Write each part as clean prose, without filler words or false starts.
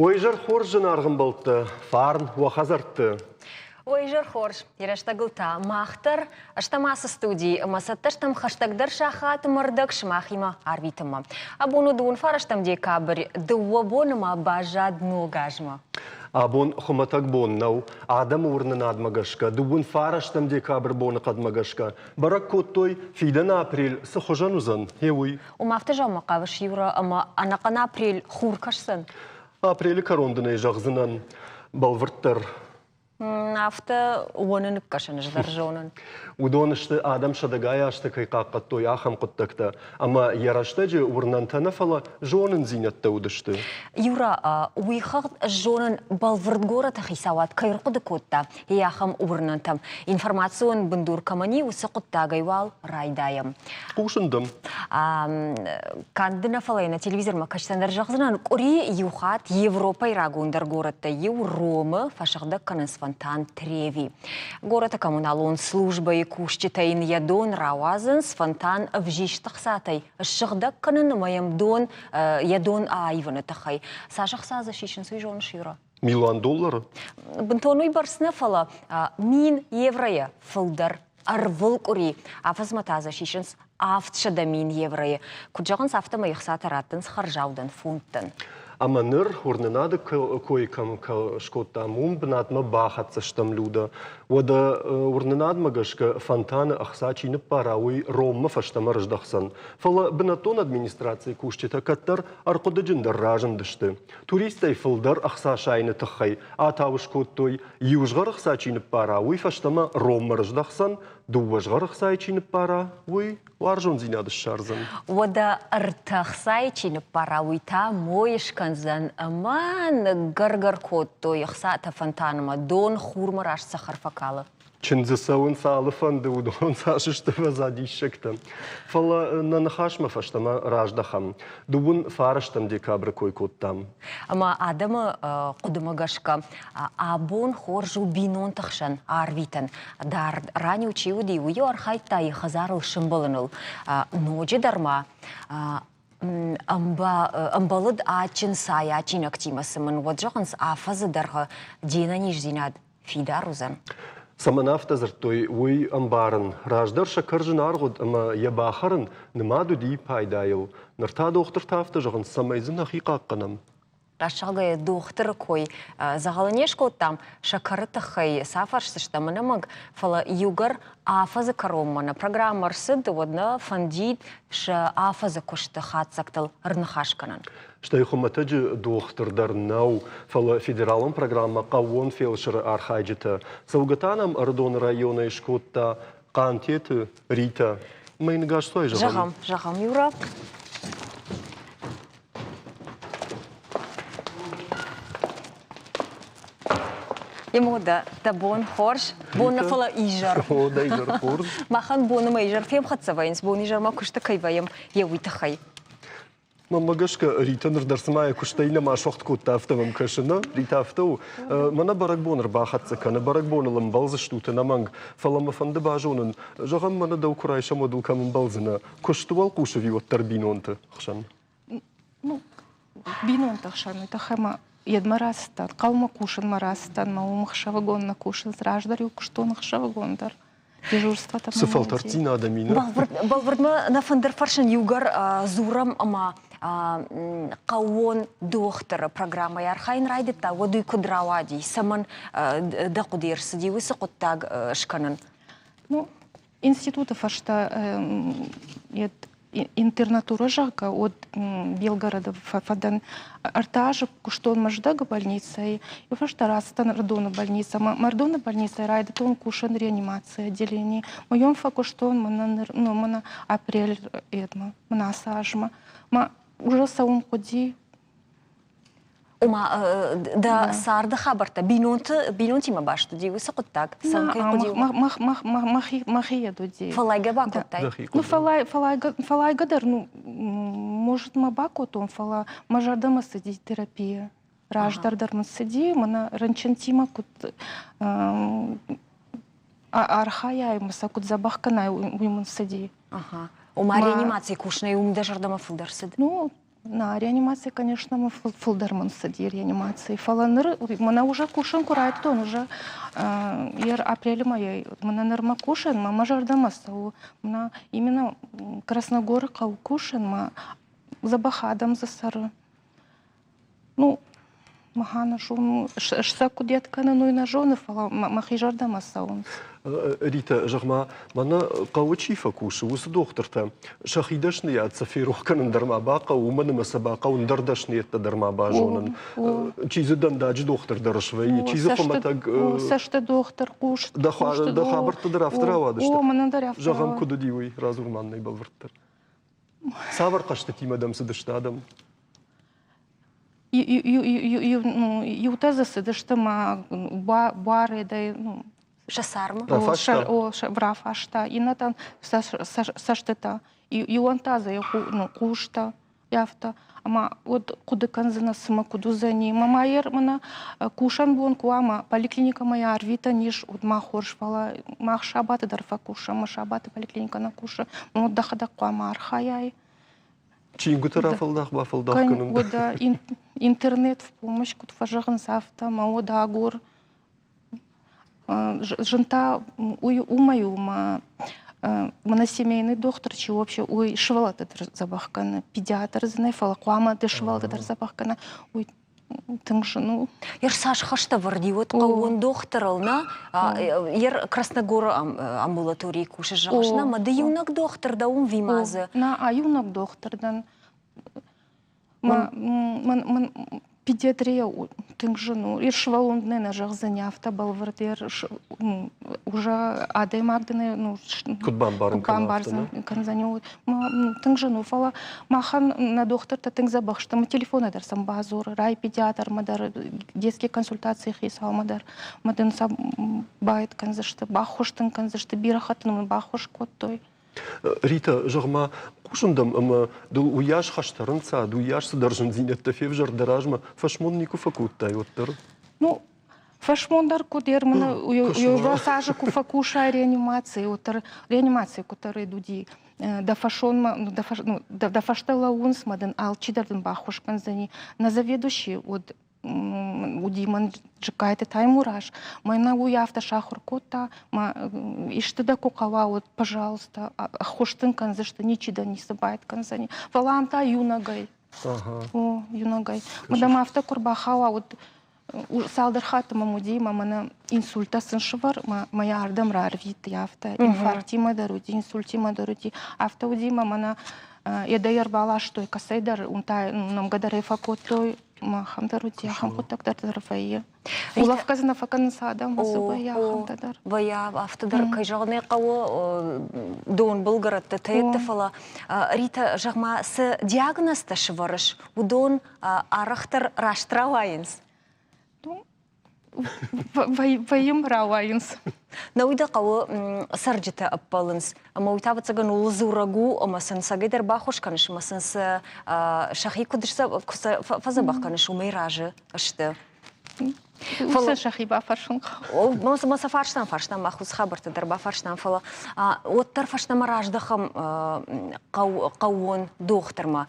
Уӕ изӕр хорз, зынаргъ ӕмбӕлттӕ, фарн уӕ хӕдзӕртты! Уӕ изӕр хорз! Йӕ рӕстӕгыл та мах дӕр стӕм ацы студийы ӕмӕ цӕттӕ стӕм хӕстӕгдӕр сахат мӕрдӕг сымахимӕ арвитынмӕ. Абон у дыууын фарӕстӕм декабрь, дыууӕ боны ма баззад ног азмӕ. Абон хуымӕтӕг бон нӕу. Адӕмы уырнынадмӕ гӕсгӕ, дыууын фарӕстӕм декабры боныхъӕдмӕ гӕсгӕ бӕрӕг кодтой, фидӕны апрель цы хуызӕн уыдзӕн, гъе уый. Уым афтӕ зӕгъынмӕ хъавыс, Юра, ӕмӕ ӕнӕхъӕн апрель хур кӕсдзӕн? Апрелы кӕрон дын ӕй зӕгъдзынӕн бӕлвырддӕр. Афтӕ уоны ныккӕсын ӕз дӕр зонын. Уыдон сты, адӕм сӕдӕгай азты кӕй хъахъхъӕдтой, ахӕм хъуыддӕгтӕ. Ӕмӕ йӕ рӕстӕджы уырнӕнтӕ нӕ, фӕлӕ зонындзинӕдтӕ уыдысты. Юра, уый хыгъд ӕз зонын, бӕлвырд горӕты хицауад кӕй ӕрхъуыды кодта, йӕ ахӕм уырнӕнтӕм. Информацион бындур кӕмӕн и, уыцы хъуыддагӕй уал райдайӕм. Хъусын дӕм. Канд ды нӕ, фӕлӕ нӕ телевизормӕ кӕсдзӕн дӕр зӕгъдзынӕн, къуыри иу хатт Европӕйы рагондӕр горӕттӕй иу Ромы фӕсыгъдӕг кӕнынц фонтан Треви. Горӕты коммуналон службӕйы кусджытӕ йын йӕ дон рауадзынц, фонтан ӕвзист ӕхцатӕй ссыгъдӕг кӕнын ӕмӕ йӕм дон йӕ дон аивыны тыххӕй. Цас ӕхца дзы сисынц, уый зоныс, Юра? Милуан доллары? Бынтон уыйбӕрц нӕ, фӕлӕ 1000 евройӕ фылдӕр ӕрвылкъуыри. Афӕдзмӕ та дзы сисынц 700 000 евройы. Куыд зӕгъынц, афтӕмӕй ӕхцатӕ раттынц хӕрзаудӕн фондтӕн. Ӕмӕ ныр уырнынады кой кӕм скодтам, уым бынатмӕ бахӕццӕ стӕм, Людӕ. Уӕдӕ уырнынадмӕ гӕсгӕ фонтаны ӕхца чи ныппара, уый Роммӕ фӕстӕмӕ рыздӕхдзӕн. Фӕлӕ бынӕттон администрацийы кусджытӕ кӕддӕр ӕрхъуыдыджындӕр разындысты. Туристтӕй фылдӕр ӕхца сайыны тыххӕй атауыс кодтой, иу згъӕр ӕхца чи ныппара, уый фӕстӕмӕ Роммӕ рыздӕхдзӕн, дыууӕ згъӕр ӕхцайы чи ныппара, уый уарзондзинад ссардзӕн. Уӕдӕ ӕртӕ хцайы чи ныппара, уый та мой скӕндзӕн ӕмӕ ныггӕр-гӕр кодтой ӕхцатӕ фонтанмӕ, дон хурмӕ раст цӕхӕр фӕкалы. Чындзы цӕуынц алы фӕнды, уыдон цас сты ӕвӕдза диссӕгтӕ. Фӕлӕ нӕ ныхасмӕ фӕстӕмӕ раздӕхӕм. Дыууын фарӕстӕм декабры кой кодтам. Ӕмӕ адӕмы хъуыдымӕ гӕсгӕ абон хорз у бинонты хсӕн арвитӕн. Дард ран-иу чи уыди, уый-иу архайдта йӕ хӕдзарыл сымбӕлыныл. Ноджыдӕр ма ӕмбӕлыд адджын цай адджинӕгтимӕ цымын, уӕд зӕгъынц, афӕдзы дӕргъы де нӕниздзинад фидар уыдзӕн. Цӕмӕн афтӕ дзырдтой, уый ӕмбарын. Раздӕр сӕкӕр зынаргъ уыд ӕмӕ йӕ бахӕрын нымад уыди пайдайыл. Ныр та дохтыртӕ афтӕ зӕгъынц, цӕмӕй дзы нӕхи хъахъхъӕнӕм. Раст зӕгъгӕйӕ, дохтыры кой дзӕгъӕлы не скодтам, сӕкӕры тыххӕй цы афӕрсдзыстӕм ӕнӕмӕнг, фӕлӕ иугӕр афӕдзы кӕронмӕ нӕ программӕ ӕрцыд, уӕд нӕ фӕндид сӕ афӕдзы куысты хатдзӕгтыл ӕрныхас кӕнын. Стӕй хуымӕтӕджы дохтыр дӕр нӕу, фӕлӕ федералон программӕ хъӕууон фелсыры архайджытӕ. Цӕугӕ та нӕм Ӕрыдоны районӕй скодта Хъантеты Ритӕ. Мӕ ныгас цуай зӕгъӕм. Зӕгъӕм, зӕгъӕм, Юра. Емода, дӕ бон хорз. Бон нӕ, фӕлӕ изӕр. О, дӕ изӕр хорз. Махӕн боны мӕ изӕр фемхӕццӕ вӕййынц, бон изӕрмӕ куысты кӕй вӕййӕм, йе уый тыххӕй. Мӕнмӕ гӕсгӕ, Ритӕ ныр дӕр цыма йӕ куыстӕй нӕма суӕгъд кодта, афтӕ мӕм кӕсы, нӕ? Ритӕ афтӕ у. Мӕнӕ бӕрӕгбон ӕрбахӕццӕ кӕны, бӕрӕгбоныл ӕмбӕлдзыстут ӕнӕмӕнг, фӕлӕ мӕ фӕнды базонын, зӕгъӕм, мӕнӕ дӕу куы райсӕм, уӕд ыл кӕм ӕмбӕлдзынӕ? Куысты уӕлхъус ӕви уӕддӕр бинонты хсӕн? Ну, бинонты хсӕн уый тыххӕй ма йедмӕ рацыдтӕн, хъӕумӕ кусынмӕ рацыдтӕн, мӕ уым ӕхсӕвыгон нӕ кусынц, раздӕр-иу куыстон ӕхсӕвыгон дӕр. Дежурствотӕ Цы фӕлтӕрддзинад ӕм и, нӕ? Бӕлвырдмӕ нӕ фӕндыр фӕрсын иугӕр дзурӕм ӕмӕ хъӕууон дохтыры программӕйы архайын райдыдта, уӕд уый куыд рауади, цӕмӕн дӕ хъуыды ӕрцыди уыцы хъуыддаг скӕнын? Ну, институты фӕстӕ интернатура, зӕгъгӕ, уӕд Белгороды фӕдӕн. Ӕртӕ азы куыстон Мӕздӕгы больницӕйы, йӕ фӕстӕ рацыдтӕн Ӕрыдоны больницӕмӕ. Ӕрыдоны больницӕйы райдыдтон кусын реанимацийы отделенийы. Мӕйон фӕкуыстон мӕнӕ ныр, ну, мӕнӕ апрель едмӕ, мӕнӕ ацы азмӕ. Мӕ уже цӕуын хъуыди. Ома дӕ царды хабӕрттӕ бинонты бинонтимӕ баст уыди уыцы хъуыддаг? Цӕуын кӕй хъуыди? Мӕхи йед уыди. Фӕллайгӕ бакодтай? Ну, фӕллайгӕ дӕр, ну, может, ма бакодтон, фӕлӕ мӕ зӕрдӕмӕ цыди терапия. Раздӕр дӕр мын цыди, мӕнӕ рынчынтимӕ куыд архайай, мӕ сӕ куыд дзӕбӕх кӕнай, уый мын цыди. Ома реанимацийы кусынӕй уым дӕ зӕрдӕмӕ фылдӕр цыд? Ну, На реанимаци, конечно, мӕ фылдӕр мын цыди реанимаци. Фӕлӕ ныр мӕнӕ уже кусын куы райдыдтон, уже ер апрелы мӕйӕ мӕнӕ нырмӕ кусын, мӕ мӕ зӕрдӕмӕ цӕуы. Мӕнӕ именно Красногоры хъӕуы кусын, мӕ дзӕбӕх адӕм дзы цӕры. Ну, махӕн зон, сӕ куыд йед кӕнын, уый нӕ зоны, фӕлӕ мӕхи зӕрдӕмӕ цӕуынц. Ритӕ, зӕгъ-ма, мӕнӕ хъӕуы чи фӕкусы, уыцы дохтыртӕ сӕхи дӕсныйад сӕ ферох кӕнын дӕр ма бахъӕуы, уымӕн ӕмӕ сӕ бахъӕуы ӕндӕр дӕсныйӕдтӕ дӕр ма базонын. Чи дзы дӕндаджы дохтыр дӕр свӕййы, чи дзы хуымӕтӕг... Цӕсты дохтыр, хъус... Дӕ хабӕрттӕ дӕр афтӕ рауадысты? О, мӕнӕн дӕр афтӕ. Зӕгъӕм, куыд уыди уый? Радзур ма нын ӕй бӕлвырддӕр. Цавӕр хъӕзтытимӕ дӕм цыдысты адӕм? Иутӕ дзы цыдысты мӕ буаредӕй, ну, Сӕ цармы? Рафаста. Иннӕтӕн цӕстытӕ. Иуӕн та дзы ну, хъустӕ, афтӕ. Ӕмӕ уӕд хъуыды кӕндзынӕ, цымӕ куыд уыдзӕни. Мӕ ма мӕнӕ кусӕн бон куы уа, мӕ поликлиникӕмӕ йӕ арвитӕн ис, уӕд ма хорз, фӕлӕ мах сабаты дӕр фӕкусӕм, мӕ сабаты поликлиникӕ нӕ кусы. Уӕд дӕхӕдӕг хъуамӕ архайай. Чингуыты рафӕлдах-бафӕлдах кӕнын. Уӕдӕ интернет в помощь куыд фӕзӕгъынц, афтӕ мӕ уӕд агур. Зын та уый уымӕй у, мӕ мӕнӕ семейный дохтыр чи вообще уый сывӕллӕтты дӕр дзӕбӕх кӕны, педиатр дзы нӕ, фӕлӕ хъуамӕ ды сывӕллӕтты дӕр дзӕбӕх кӕна, уый тынг зын у. Ер цас хӕстӕ вӕрди уӕд хъӕууон дохтырыл, нӕ? Ер Красногоры амбулаторийы кусыс, зӕгъыс, нӕ? Мӕ ды иунӕг дохтыр дӕ уым Вимазы? Нӕ, иунӕг дохтыр дӕн. Мӕн педиатрия тынг зын у. Ер сывӕллон дын нӕ зӕгъдзӕни афтӕ бӕлвырд, ер уже адӕймаг дын ну куыд бамбарын кӕндзӕни, тынг зын у, фӕлӕ махӕн нӕ дохтыртӕ тынг дзӕбӕх сты. Мӕ телефоны дӕр сӕм бадзуры, райпедиатрмӕ дӕр, детский консультацийы хицаумӕ дӕр. Мӕ дын сӕ байд кӕндзысты, баххуыс дын кӕндзысты, бирӕ хатт нын баххуыс кодтой. Ритӕ, зӕгъ-ма, хъусын дӕм ӕмӕ дыл уыйас хӕстӕ рынцад, уыйас цыдӕр зындзинӕдтӕ февзӕрд дӕ размӕ, фӕсмон никуы фӕкодтай уӕддӕр? Ну, фӕсмон дӕр куыд ермыны азы куы фӕкусай реанимацийы, уӕддӕр реанимацийы куыддӕр уыди, дӕ фӕсонмӕ, дӕ фӕстӕ лӕууынц мӕ дын алчидӕр дын баххуыс кӕндзӕни. Нӕ заведующий уыд уыди мӕн Джыккайты Таймураз. Мӕнӕ уый афтӕ сахуыр кодта, мӕ исты дӕ куы хъӕуа, уӕд, пожалуйста, ӕххуыс дын кӕндзысты, ничи дӕ ницы байд кӕндзӕни. Фӕлӕ ам та иунӕгӕй. О, иунӕгӕй. Мӕ афтӕ куы рбахауа, уӕд цалдӕр хатты мӕм уыди, мӕ мӕнӕ инсульттӕ сын сывӕр, мӕ йӕ ардӕм рарвит, афтӕ. Инфарктимӕ дӕр уыди, инсультимӕ дӕр уыди. Афтӕ уыди, мӕ мӕнӕ йӕ ӕрбаластой кӕцӕйдӕр, уым та нӕмгӕ дӕр ӕй фӕкодтой, Ахӕм дӕр уыди, ахӕм хъуыддӕгтӕ дӕр вӕййы. Улӕфгӕ дзы нӕ фӕкӕнынц адӕм, уыцы вӕййы ахӕмтӕ дӕр. Вӕййы, афтӕ дӕр, кӕй зӕгъын ӕй хъӕуы, донбылгӕрӕтты, тӕйӕтты, фӕлӕ Ритӕ, зӕгъ-ма, цы диагнозтӕ сывӕрыс, уыдон арӕхдӕр раст рауайынц? Вӕййым рауайынц. Нӕуый дӕ хъӕуы цӕрджытӕ ӕппӕлынц, ӕмӕ уый та ӕвӕццӕгӕн ууыл дзурӕг у, ӕмӕ сын сӕгӕй дӕр баххуыс кӕныс, ӕмӕ сын сӕ сӕхи куыд фӕдзӕбӕх кӕныс, уымӕй разы сты. Фӕлӕ сӕхи бафӕрсын хъӕуы. Мӕ сӕ фарстам, фарстам, мах уыцы хабӕрттӕ дӕр бафарстам, фӕлӕ уӕддӕр фӕстӕмӕ раздӕхӕм хъӕууон дохтырмӕ.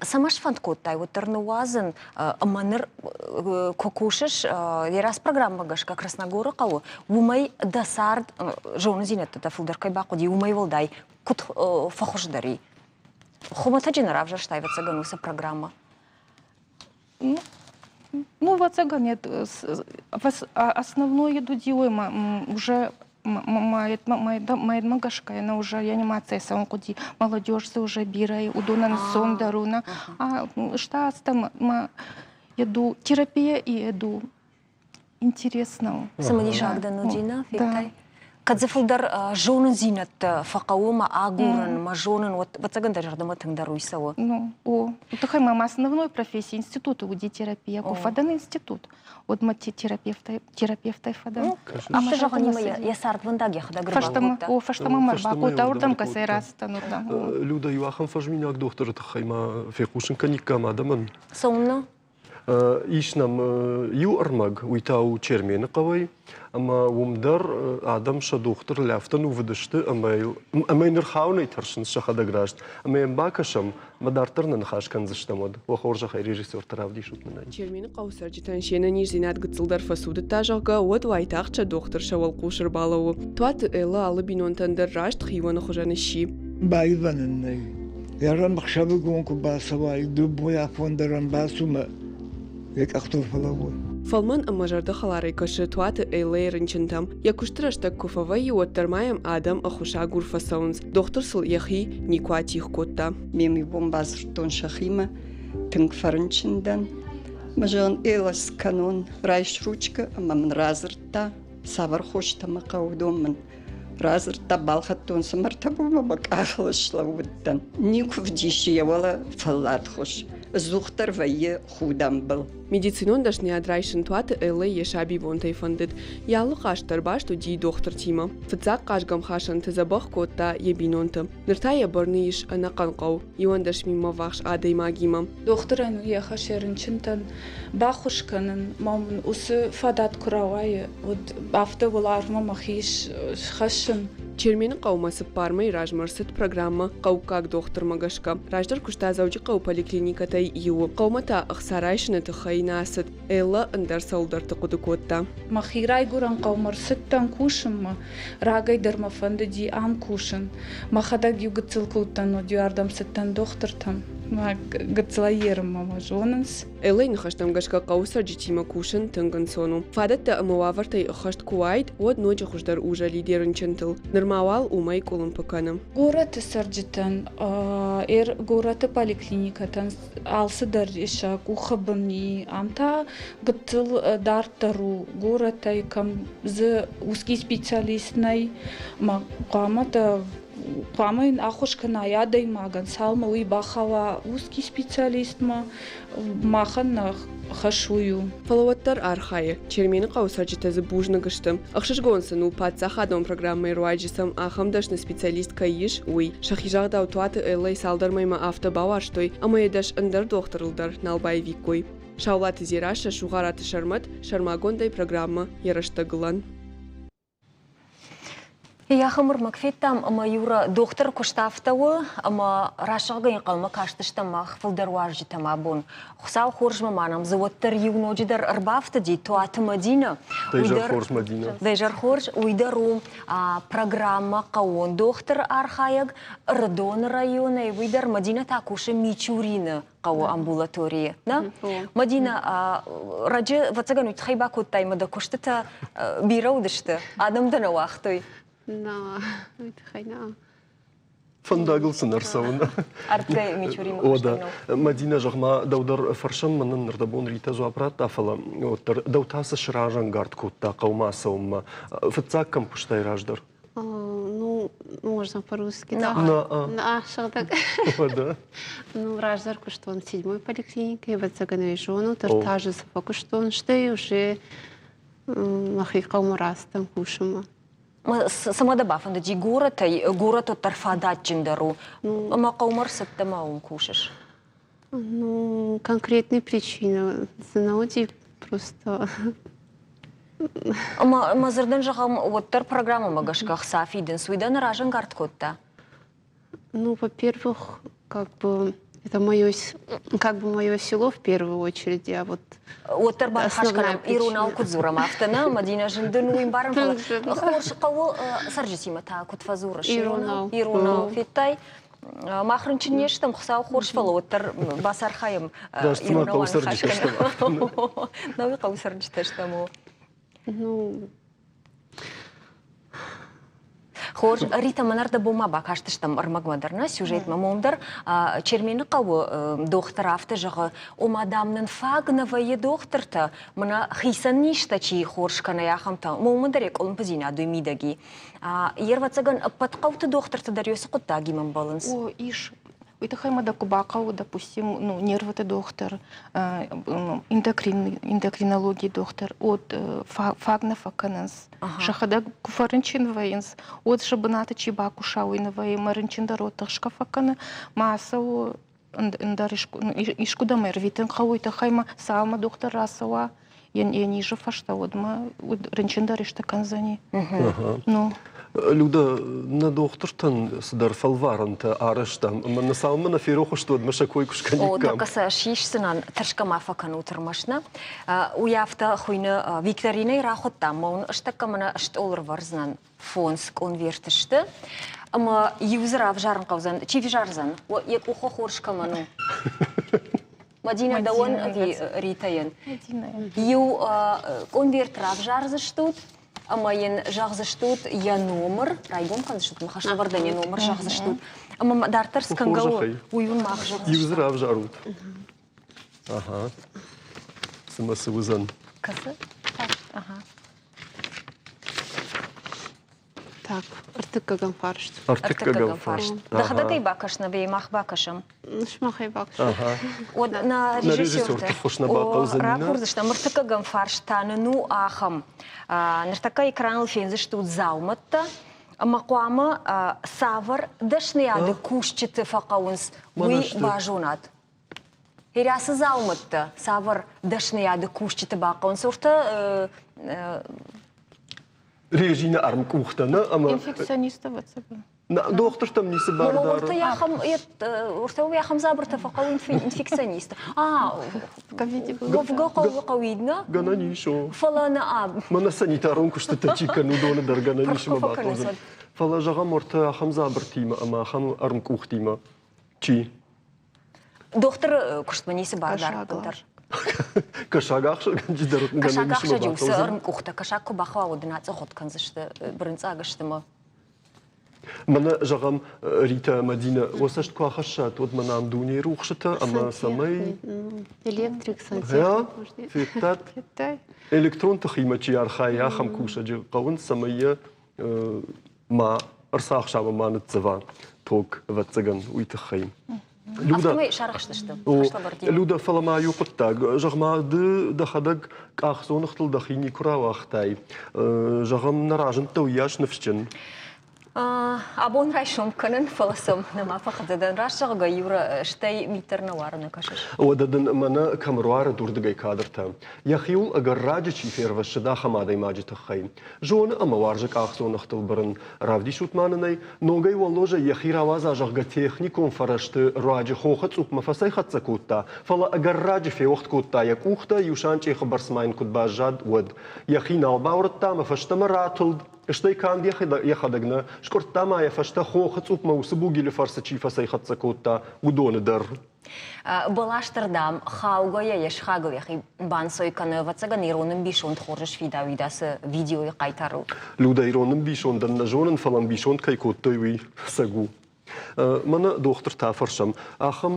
Цӕмӕ сфӕнд кодтай уӕддӕр ныууадзын ӕмӕ ныр куы кусыс ерас программӕ гӕсгӕ Красногоры хъӕуы, уымӕй дӕ цард зонындзинӕдтӕ дӕ фылдӕр кӕй бахъуыди, уымӕй уӕлдай куыд фӕхуыздӕр и? Хуымӕтӕджы нӕ равзӕрстай, ӕвӕццӕгӕн, уыцы программӕ? Ну, ӕвӕццӕгӕн, основное уыди уже мӕнмӕ гӕсгӕ нӕ уже реанимацийӕ цӕуын хъуыди, молодежь дзы уже бирӕ, уыдонӕн сон дӕр у нӕ. А стацтӕ мӕ еду терапия и еду интересно. Цымыдисаг дӕн уыди нӕ федтай? Кӕд дзы фылдӕр зонындзинӕдтӕ фӕхъӕуы мӕ агурын, мӕ зонын, уӕд ӕвӕццӕгӕн дӕ зӕрдӕмӕ тынгдӕр уый цӕуы. Ну, о, тыххӕй мӕ основной профессия институты уыди терапия. Куы фӕдӕн институт, уӕд мӕ терапевтӕй терапевтӕй фӕдӕн. Афтӕ зӕгъӕн ӕмӕ йӕ цардвӕндаг йӕхӕдӕг ӕрбакодта. О, фӕстӕмӕ мӕ ӕрбакодта, уырдӕм кӕцӕй рацыдтӕн, уырдӕм. Люда, иу ахӕм фӕзминаг дохтыры тыххӕй ма фехъусын кӕниккам адӕмӕн? Цӕуылнӕ? Ис нӕм иу ӕрмӕг, уый та у Чермены хъӕуӕй, ӕмӕ уым дӕр адӕм сӕ дохтырыл афтӕ нувыд сты, ӕмӕ ӕмӕ йын ӕрхауынӕй тӕрсынц сӕхӕдӕг раст. Ӕмӕ йӕм бакӕсӕм, ӕмӕ дарддӕр нӕ ныхас кӕндзыстӕм уӕд. Уӕ хорзӕхӕй, режиссертӕ равдисут мын ӕй. Чермены хъӕуы цӕрджытӕн се нӕниздзинад гыццылдӕр фӕцудыдта, зӕгъгӕ, уӕд уайтагъд сӕ дохтыр сӕ уӕлхъус ӕрбалӕууы. Туаты Эллӕ алы бинонтӕн дӕр раст хионы хуызӕн сси. Баивӕн ын нӕй. Ӕрӕм ӕхсӕвыгон куы бацӕуай, дыууӕ афон дӕр ӕм бацу мӕ йӕ къӕхтыл фӕлӕууы. Фӕлмӕн ӕмӕ зӕрдӕхӕларӕй кӕсы Туаты Эллӕйы рынчынтӕм. Йӕ куысты рӕстӕг куы фӕвӕййы, уӕддӕр ма йӕм адӕм ӕххуысагур фӕцӕуынц. Дохтыр сыл йӕхи никуы атигъ кодта. Ме мбон бадзырдтон сӕхимӕ, тынг фӕрынчын дӕн. Мӕ зӕгъын, Эллӕ скӕнон, райс ручкӕ ӕмӕ мын радзырдта, цавӕр хостӕ мӕ хъӕуы, уыдон мын радзырдта, балхӕдтон цы мӕртӕ бонмӕ мӕ къахыл слӕууыдтӕн. Никуы вдисы йӕ уӕлӕ фӕлладхуыз, ӕдзухдӕр вӕййы худӕнбыл. Медицинон дӕсныйад райсын Туаты Эллӕ йӕ сабибонтӕй фӕндыд. Йӕ алы хъазт дӕр баст уыди дохтыртимӕ. Фыццаг хъазгӕмхасӕнты дзӕбӕх кодта йӕ бинонты. Ныр та йӕ бӕрны ис ӕнӕхъӕн хъӕу, 11 минмӕ ввахс адӕймагимӕ. Дохтырӕн йӕ хӕс йӕ рынчынтӕн баххуыс кӕнын, ма мын уыцы фадат куы рауайы, уӕд афтӕ уӕларвмӕ мӕхи схӕссын. Чермены хъӕумӕ цыппар мӕйы размӕ ӕрцыд программӕ «Хъӕуккаг дохтырмӕ» гӕсгӕ. Раздӕр куыста Дзӕуджыхъӕуы поликлиникӕтӕй иуы. Хъӕумӕ та ӕхца райсыны тыххӕй нӕ ацыд. Эллӕ ӕндӕр цӕуылдӕрты хъуыды кодта. Мӕхи райгуырӕн хъӕумӕ рцыдтӕн кусынмӕ. Рагӕй дӕр мӕ фӕндыди ам кусын. Мӕхӕдӕг иу гыццыл куы уыдтӕн, уӕд иу ардӕм цыдтӕн дохтыртӕм. Мӕ гыццылӕй ерынмӕ мӕ зонынц. Эллӕйы ныхӕстӕм гӕсгӕ хъӕуы цӕрджытимӕ кусын тынг ӕнцон у. Фадӕттӕ ӕмӕ уавӕртӕй ӕххӕст куы уаид, уӕд ноджы хуыздӕр узӕлид йӕ рынчынтыл. Нырма уал уымӕй къуылымпы кӕны. Горӕты цӕрджытӕн, горӕты поликлиникӕтӕн алцыдӕр сӕ къухы бын и. Ам та гыццыл дарддӕр у горӕтӕй, кӕм дзы узкий специалист нӕй. Ӕмӕ хъуамӕ дӕ хъуамӕ йын ӕххуыс кӕнай адӕймагӕн, цалынмӕ уый бахауа узкий специалистмӕ, махӕн нӕ хӕс уый у. Фӕлӕ уӕддӕр архайы. Чермены хъӕуы цӕрджытӕ дзы бузныг сты. Ӕхсызгон сын у, паддзахадон программӕйы руаджы сӕм ахӕм дӕсны специалист кӕй ис, уый. Сӕхи загъдау Туаты Эллӕйы цалдӕр мӕймӕ афтӕ бауарзтой, ӕмӕ йӕ дӕс ӕндӕр дохтырыл дӕр нал баивиккой. Саулаты Дзерассӕ, Сугъараты Сӕрмӕт, сӕрмагондӕй программӕ «Йӕ рӕстӕгылӕн». Ахӕм ӕрмӕг федтам, ӕмӕ Юра дохтыр куыст афтӕ у, ӕмӕ рӕсугъдӕй ӕнхъӕлмӕ кастыстӕм мах фылдӕр уазджытӕм абон. Хуыцау хорзмӕ ма нӕм дзы уӕддӕр иу ноджыдӕр ӕрбафтыди Туаты Мадинӕ. Дӕ изӕр хорз, Мадинӕ. Дӕ изӕр хорз. Уый дӕр у программӕ «Хъӕууон дохтыр» архайӕг Ӕрыдоны районӕй. Уый дӕр Мадинӕ та кусы Мичурины хъӕуы амбулаторийы. Нӕ? Мадина, раджы, ӕвӕццӕгӕн, уый тыххӕй бакодтай ӕмӕ дӕ куыстытӕ бирӕ уыдысты, адӕм дӕ нӕ уагътой? Нӕ, уый тыххӕй нӕ. Фӕндагыл сын ӕрцӕуын. Ӕртгӕй Мичуримӕ О, да. Мадина, зӕгъ-ма, дӕу дӕр фӕрсӕм, мӕнӕн нырдӕбон Ритӕ дзуапп радта, фӕлӕ уӕддӕр дӕу та цы сразӕнгард кодта хъӕумӕ ацӕуынмӕ? Фыццаг кӕм куыстай раздӕр? Ну, можно по-русски, да? На, сыгъдӕг. Да. Ну, раздӕр куыстон седьмой поликлиникӕйы, ӕвӕццӕгӕн зонут, ӕртӕ цы фӕкуыстон, стӕй уже мӕхи хъӕумӕ рацыдтӕн кусынмӕ. Цымӕ дӕ бафӕндыди горӕтӕй, горӕт уӕддӕр фадатджындӕр у, ӕмӕ хъӕумӕ ӕрцыдтӕ ӕмӕ уым кусыс? Ну, конкретной причины дзы нӕ уыди, просто Ӕмӕ мӕ дзырдӕн зӕгъӕм, уӕддӕр программӕмӕ гӕсгӕ ӕхца фидынц, уый дӕ нӕ разӕнгард кодта? Ну, во-первых, как бы это мое, как бы мое село в первую очередь, я вот Уӕддӕр баныхас кӕнӕм, иронау куыд дзурӕм, афтӕ нӕ, Мадинӕ, зын дын у ӕмбарын, фӕлӕ хорз хъӕуы цӕрджытимӕ та куыд фӕдзурыс? Иронау. Иронау федтай? Мах рынчын не стӕм, Хуыцау хорз, фӕлӕ уӕддӕр бацархайӕм иронау аныхас кӕнын. Науи хъӕуы цӕрджытӕ стӕм. Ну, Хорз, Рита, мӕнӕ ӕрдӕбон бакастыстӕм ӕрмӕгмӕ дӕр, нӕ сюжетмӕ мом дӕр. Чермены хъӕуы дохтыр афтӕ зӕгъы, ома, дам, нын фаг нӕ вӕййы дохтыртӕ, мӕнӕ хицӕн низтӕ чи хорз кӕны, ахӕмтӕ. Уымӕн дӕр йӕ къуылымпыдзинад уый мидӕг и. Йе рвӕццӕгӕн, ӕппӕт хъӕуты дохтыртӕ дӕр уыцы хъуыддагимӕ ӕмбӕлынц. О, ис. Уый тыххӕй ма дӕ куы бахъӕуы, допустим, ну, нервыты дохтыр, эндокрин, эндокринологийы дохтыр, от фаг нӕ фӕкӕнынц. Сӕхӕдӕг куы фӕрынчын вӕййынц, уӕд сӕ бынаты чи бакуса, уый нӕ вӕййы, мӕ рынчын дӕр уӕд тыхсгӕ фӕкӕны, ма ацӕуы. Ӕндӕр искуыдӕм ӕрвитын хъӕуы, тыххӕй ма цалынмӕ дохтыр рацӕуа, йӕ низы фӕстӕ, уӕдмӕ рынчын дӕр исты кӕндзӕни. Ну. Люда, нӕ дохтыртӕн цыдӕр фӕлварӕнтӕ арӕзтам, ӕмӕ нӕ цалынмӕ нӕ ферох сты, уӕдмӕ сӕ кой куы скӕниккам. О, тӕккӕ сӕ сисдзынӕн, тӕрсгӕ ма фӕкӕнут ӕрмӕст нӕ. Уый афтӕ хуыйны викторинӕйы рахуыдтам, мӕ уын ӕстӕккӕ мӕнӕ стъол ӕрвӕрдзынӕн. Фондз конверты сты, ӕмӕ иу дзы равзарын хъӕудзӕн. Чи взардзӕн? Йӕ къухы хорз кӕмӕн у? Мадинӕ, дӕуӕн ӕви Ритӕйӕн? Иу конверт равзардзыстут ӕмӕ йын зӕгъдзыстут йӕ номыр, райгом кӕндзыстут мӕ хӕслӕвӕрдӕн йӕ номыр зӕгъдзыстут. Ӕмӕ дарддӕр скӕнгӕ у, уый уын мах зӕгъдзыстӕм. Иу дзы равзарут. Ага. Цымӕ цы уыдзӕн? Кӕцы? Ага. Так, ӕртыккӕгӕм фарст. Ӕртыккӕгӕм фарст. Дӕхӕдӕг ӕй бакӕс, нӕ мах бакӕсӕм. Сымахӕй бакӕсӕм. Уӕд нӕ режиссерты ракурдзыстӕм. Ӕртыккӕгӕм фарст та нын у ахӕм. Ныртӕккӕ экраныл фендзыстут дзаумӕттӕ, ӕмӕ хъуамӕ цавӕр дӕсныйады кусджыты фӕхъӕуынц, уый базонат. Бирӕ цы дзаумӕттӕ, цавӕр дӕсныйады кусджыты бахъӕуынц, уыртӕ Резины ӕрмкъухтӕ, нӕ? Ӕмӕ Инфекционисттӕ, ӕвӕццӕгӕн. Дохтыртӕм ницы бар дары. Уыртӕ ахӕм дзабыртӕ фӕхъӕуы инфекционист. А, уӕвгӕ хъӕуы хъӕуид, нӕ? Гӕнӕн ис, о. Фӕлӕ нӕ Мӕнӕ санитарон куыстытӕ чи кӕны, уыдоны дӕр гӕнӕн ис ӕмӕ бахъӕудзӕн. Фӕлӕ, зӕгъӕм, уӕртӕ ахӕм дзабыртимӕ ӕмӕ ахӕм ӕрмкъухтимӕ чи? Дохтыры куыстмӕ ницы бар дарддӕр. Кӕсагахсӕгӕнджы дӕр Кӕсагахсӕджы уыцы ӕрмкъухтӕ кӕсаг куы бахауа, уӕд ын ацъыгъуыт кӕндзысты бырынцъаг сты мӕ. Мӕнӕ, зӕгъӕм, Ритӕ ӕмӕ Динӕ, уӕ цӕст куы ахӕссат, уӕд мӕнӕ ам дунейы рухсытӕ ӕмӕ цӕмӕй... Электрик, сантехник. Федтат? Электрон тыхимӕ чи архайы, ахӕм кусӕджы хъӕуынц, цӕмӕй йӕ ма ӕрцахса ӕмӕ ма ныццӕва ток, ӕвӕццӕгӕн, уый тыххӕй. Люда, Афтӕмӕй сарӕхстысты. Люда, фӕлӕ ма иу хъуыддаг. Зӕгъ-ма, ды дӕхӕдӕг къахдзоныгътыл дӕхи никуы рауагътай. Зӕгъӕм, нӕ разындтӕ уыйас ныфсджын. Абон райсом кӕнын, фӕлӕ сӕм нӕма фӕхӕццӕ дӕн. Раст зӕгъгӕ, Юра, стӕй мит дӕр нӕ уары, нӕ кӕсыс? Уӕдӕ дын мӕнӕ кӕм руарыд уырдыгӕй кадртӕ. Йӕхиуыл ӕгӕр раджы чи фервӕссыд, ахӕм адӕймаджы тыххӕй. Зоны ӕмӕ уарзы къахдзоныгътыл бырын. Равдисут ма нын ӕй, ногӕй уӕллозӕй йӕхи рауадза, зӕгъгӕ, техникон фӕрӕзты руаджы хохы цъупмӕ фӕцӕйхӕццӕ кодта, фӕлӕ ӕгӕр раджы феуӕгъд кодта йӕ къухтӕ, иу санчъехы бӕрц ма йын куыд баззад, уӕд. Йӕхи нал баурӕдта ӕмӕ фӕстӕмӕ ратылд, стӕй канд йӕхӕдӕг нӕ, скъуырдта ма йӕ фӕстӕ хохы цъупмӕ уыцы бугилы фӕрцы чи фӕцӕйхӕццӕ кодта, уыдоны дӕр. Бӕласты рдӕм хаугӕйӕ йӕ сыхагыл йӕхи банцой кӕны, ӕвӕццӕгӕн, ирон ӕмбисонд хорз сфидауид ацы видеойы хъайтарыл. Люда, ирон ӕмбисондӕн нӕ зонын, фӕлӕ ӕмбисонд кӕй кодтой, уый ӕцӕг у. Мӕнӕ дохтыртӕ фӕрсӕм, ахӕм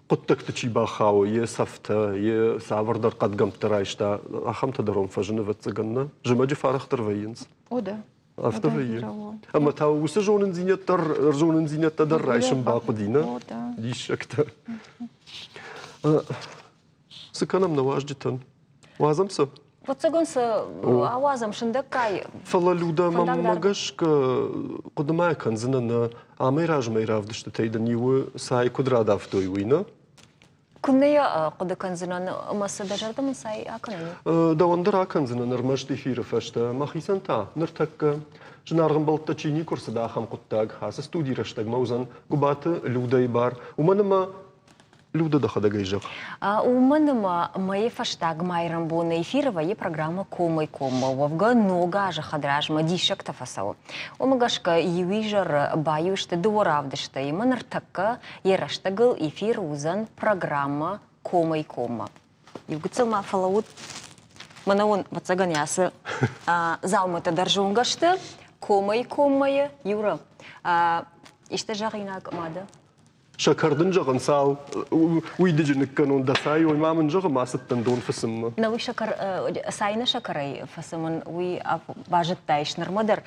хъуыддӕгты чи бахауы, йе цӕфтӕ, йе цавӕрдӕр хъӕдгӕмттӕ райста, ахӕмтӕ дӕр уӕм фӕзыны, ӕвӕццӕгӕн, нӕ? Зымӕджы фӕарӕхдӕр вӕййынц. О, да. Афтӕ вӕййы. Ӕмӕ та уыцы зонындзинӕдтӕ дӕр райсын бахъуыди, нӕ? Диссӕгтӕ. Цы кӕнӕм нӕ уазджытӕн? Уадзӕм сӕ? Фыццагон сӕ ауадзӕм сындӕггай. Фӕлӕ Люда, мӕнмӕ гӕсгӕ, хъуыды ма кӕндзынӕ нӕ амӕй размӕ равдыстытӕй дын иуы цай куыд радавтой, уый, нӕ? Куыннӕ йӕ хъуыды кӕндзынӕн ӕмӕ цы дӕ зӕрдӕ мын цай акӕнӕн? Дӕуӕн дӕр акӕндзынӕн ӕрмӕст эфиры фӕстӕ. Мӕхицӕн та ныртӕккӕ зынаргъ ӕмбӕлттӕ чи никуы рцыд, ахӕм хъуыддаг ацы студийы рӕстӕгмӕ уыдзӕн Гуыбаты Людӕйы бар. Уымӕн ӕмӕ Люда дӕхӕдӕг ӕй зӕгъ. Уымӕн ӕмӕ мӕйы фӕстаг майрӕмбоны эфиры вӕййы программӕ Комӕй-коммӕ. Уӕвгӕ ног азы хӕдразмӕ диссӕгтӕ фӕцӕуы. Уымӕ гӕсгӕ иу изӕр баиу сты дыууӕ равдысты ӕмӕ ныртӕккӕ Йӕ рӕстӕгыл эфир уыдзӕн программӕ Комӕй-коммӕ. Иу гыццыл ма фӕлӕуут. Мӕнӕ уын, ӕвӕццӕгӕн, ацы дзаумӕттӕ дӕр зонгӕ сты. Комӕй-коммӕйы, Юра, исты зӕгъинаг ма дӕ? Сӕкӕр дын зӕгъын, цал уидыджы ныккӕнон дӕ цай, ой ма мын зӕгъы, ма цыдтӕн дон фысыммӕ. Нӕ уый сӕкӕр, цай нӕ сӕкӕрӕй фысымын, уый базыдтаис нырмӕ дӕр.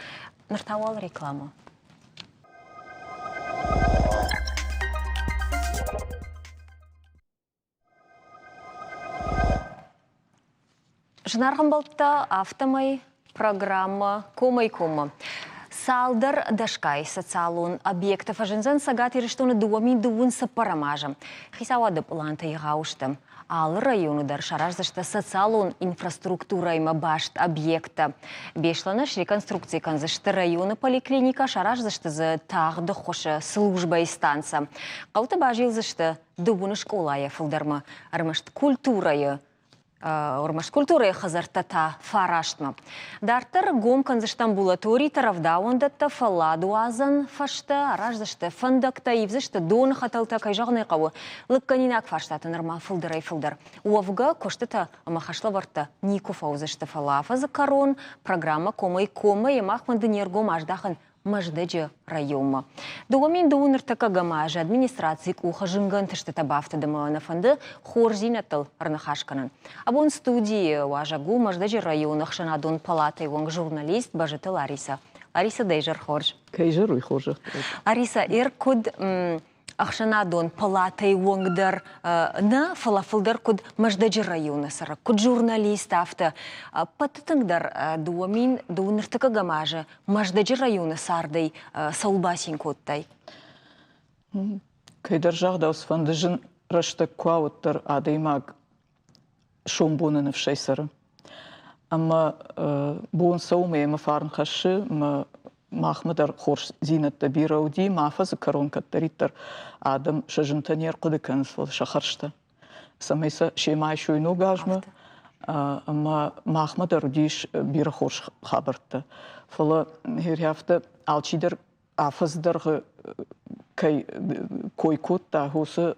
Ныр та уал реклама. Зынаргъ ӕмбӕлттӕ, афтӕмӕй программӕ Комӕй-коммӕ. Цалдӕр дӕсгай социалон объекты фӕзындзӕн Цӕгат Ирыстоны 2024 азы. Хицауады пълантӕ егъау сты. Алы районы дӕр сараздзысты социалон инфраструктурӕимӕ баст объекттӕ. Беслӕны среконструкци кӕндзысты районы поликлиникӕ, сараздзысты дзы тагъд ӕххуысы службӕйы станцӕ. Хъӕуты базилдзысты дыууын скъолайӕ фылдӕрмӕ. Ӕрмӕст культурӕйы ӕрмӕст культурӕйы хӕдзӕрттӕ та фарастмӕ. Дарддӕр гом кӕндзысты амбулаторитӕ, рӕвдауӕндӕттӕ, фӕлладуадзӕн фӕзтӕ, араздзысты фӕндӕгтӕ, ивдзысты доны хӕтӕлтӕ, кӕй зӕгъын ӕй хъӕуы, лыггӕнинаг фарстатӕ нырма фылдӕрӕй-фылдӕр. Уӕвгӕ, куыстытӕ ӕмӕ хӕслӕвӕрдтӕ никуы фӕуыдзысты, фӕлӕ афӕдзы кӕрон программӕ комӕй-коммӕ йӕ мах фӕнды не ргом аздахын Мӕздӕджы районмӕ. 2002 ныртӕккӕ Гамазы администрацийы къухы зынгӕ ӕнтыстытӕ бафтыд ӕмӕ нӕ фӕнды хорздзинӕдтыл ӕрныхас кӕнын. Абон студийы уазӕг у Мӕздӕджы районы ӕхсӕнадон палатӕйы уӕнг журналист Бӕзыты Ларисӕ. Ларисӕ, дӕ изӕр хорз. Кӕй изӕр, уый хорзӕх. Ларисӕ, эр куыд ӕхсӕнадон палатӕйы уӕнг дӕр нӕ, фӕлӕ фылдӕр куыд Мӕздӕджы районы цӕрӕг, куыд журналист, афтӕ. Ӕппӕты тынгдӕр 2002 ныртыккӕгӕм азы Мӕздӕджы районы цардӕй цӕуыл бацин кодтай? Кӕйдӕр загъдау, цыфӕнды зын рӕстӕг куы уа, уӕддӕр адӕймаг сомбоны ныфсӕй цӕры. Ӕмӕ бон цӕуы мӕ йемӕ фарн хӕссы, мӕ махмӕ дӕр хорздзинӕдтӕ бирӕ уыди, мӕ афӕдзы кӕрон кӕддӕриддӕр адӕм сӕ зынтӕ не рхъуыды кӕнынц, фӕлӕ сӕ хӕрзтӕ, цӕмӕй сӕ семӕ айсой ног азмӕ. Ӕмӕ махмӕ дӕр уыдис бирӕ хорз хабӕрттӕ. Фӕлӕ афтӕ алчидӕр афӕдзы дӕргъы кӕй кой кодта, уыцы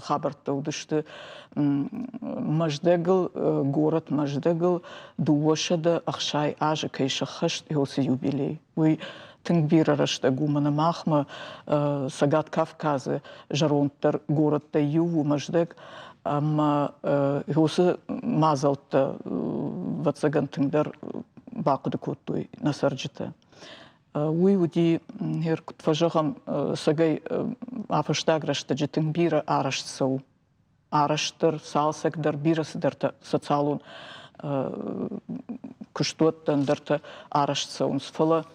хабӕрттӕ уыдысты Мӕздӕгыл, горӕт Мӕздӕгыл 260 азы кӕй сӕххӕст, уыцы юбилей. Уый тынг бирӕ рӕстӕг у мӕнӕ махмӕ Цӕгат Кавказы зӕронддӕр горӕттӕй иу у Мӕздӕг, ӕмӕ уыцы мадзӕлттӕ, ӕвӕццӕгӕн, тынгдӕр бахъуыды кодтой нӕ цӕрджытӕ. Уый уыди, куыд фӕзӕгъӕм, цӕгӕй а фӕстаг рӕстӕджы тынг бирӕ арӕзт цӕуы. Арӕзт дӕр, цалцӕг дӕр, бирӕ цыдӕртӕ социалон куыстуӕттӕ ӕндӕртӕ арӕзт цӕуынц. Фӕлӕ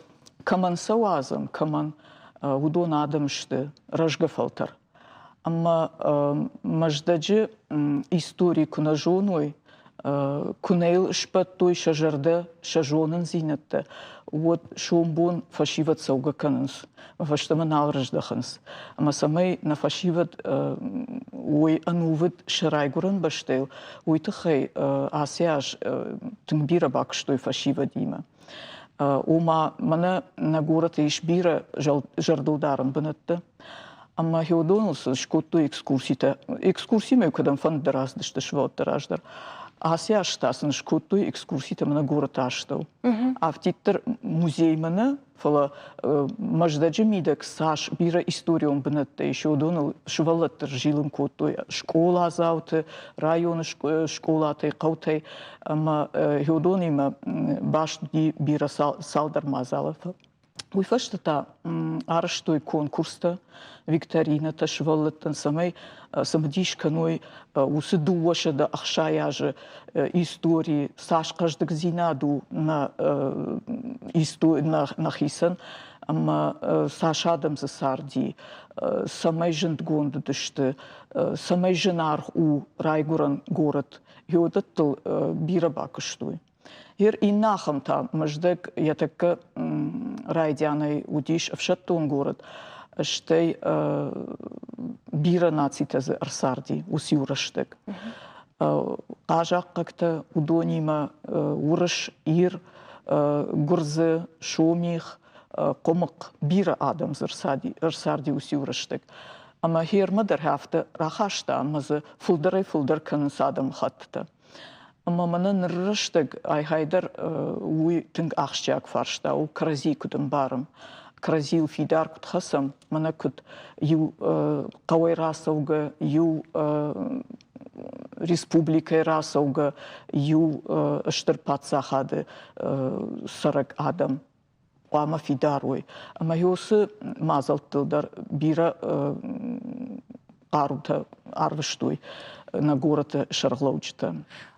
кӕмӕн сӕ уадзӕм, кӕмӕн, уыдон адӕм сты, рӕзгӕ фӕлтӕр. Ӕмӕ Мӕздӕджы истори куы нӕ зоной, куы нӕ йыл сбӕттой сӕ зӕрдӕ, сӕ зонындзинӕдтӕ, уӕд сомбон фӕсивӕд цӕугӕ кӕнынц, фӕстӕмӕ нал рыздӕхынц. Ӕмӕ цӕмӕй нӕ фӕсивӕд уой ӕнувыд сӕ райгуырӕн бӕстӕйыл, уый тыххӕй ацы аз тынг бирӕ бакуыстой фӕсивӕдимӕ. Ома, мӕнӕ нӕ горӕты ис бирӕ зӕрдылдарӕн бынӕттӕ, ӕмӕ уыдоныл сын скодтой экскурситӕ. Экскурсимӕ кӕдӕм фӕнды рацыдысты сывӕллӕттӕ раздӕр. Ацы аз та сын скодтой экскурситӕ мӕнӕ горӕты астӕу. Афтиддӕр музеймӕ нӕ, фӕлӕ Мӕздӕджы мидӕг цас бирӕ историон бынӕттӕ ис, уыдоныл сывӕллӕтты зилын кодтой скъоладзауты, районы скъолатӕй, хъӕутӕй ӕмӕ уыдонимӕ баст уыди бирӕ цалдӕр мадзалы. Уый фӕстӕ та арӕзтой конкурстӕ, викторинӕтӕ сывӕллӕттӕн, цӕмӕй цымыдис кӕной уыцы 260 азы истори, цас хъӕздыгдзинад у нӕ нӕхицӕн ӕмӕ цас адӕм дзы царди, цӕмӕй зындгонд уыдысты, цӕмӕй зынаргъ у райгуырӕн горӕт, уыдӕттыл бирӕ бакуыстой. Ер иннӕ ахӕм та Мӕздӕг йӕ тӕккӕ райдианӕй уыдис ӕфсӕддон горӕт, стӕй бирӕ нацитӕ дзы ӕрцарди уыцы иу рӕстӕг. Хъазахъхъӕгтӕ уыдонимӕ уырыс, ир, гуырдзы, сомих, хъуымыхъ бирӕ адӕм дзы ӕрцарди уыцы иу рӕстӕг. Ӕмӕ хермӕ дӕр афтӕ рахаста ӕмӕ дзы фылдӕрӕй-фылдӕр кӕнынц адӕмыхӕттытӕ. Ӕмӕ мӕнӕ ныр рӕстӕг айхайдӕр уый тынг ахсджиаг фарста у, кӕрӕдзийы куыд ӕмбарӕм, кӕрӕдзийыл фидар куыд хӕцӕм, мӕнӕ куыд иу хъӕуӕй рацӕугӕ, иу республикӕйы рацӕугӕ, иу стыр паддзахады цӕрӕг адӕм хъуамӕ фидар уой. Ӕмӕ уыцы мадзӕлттыл дӕр бирӕ. хъарутӕ арвыстой нӕ горӕты сӕргълӕуджытӕ.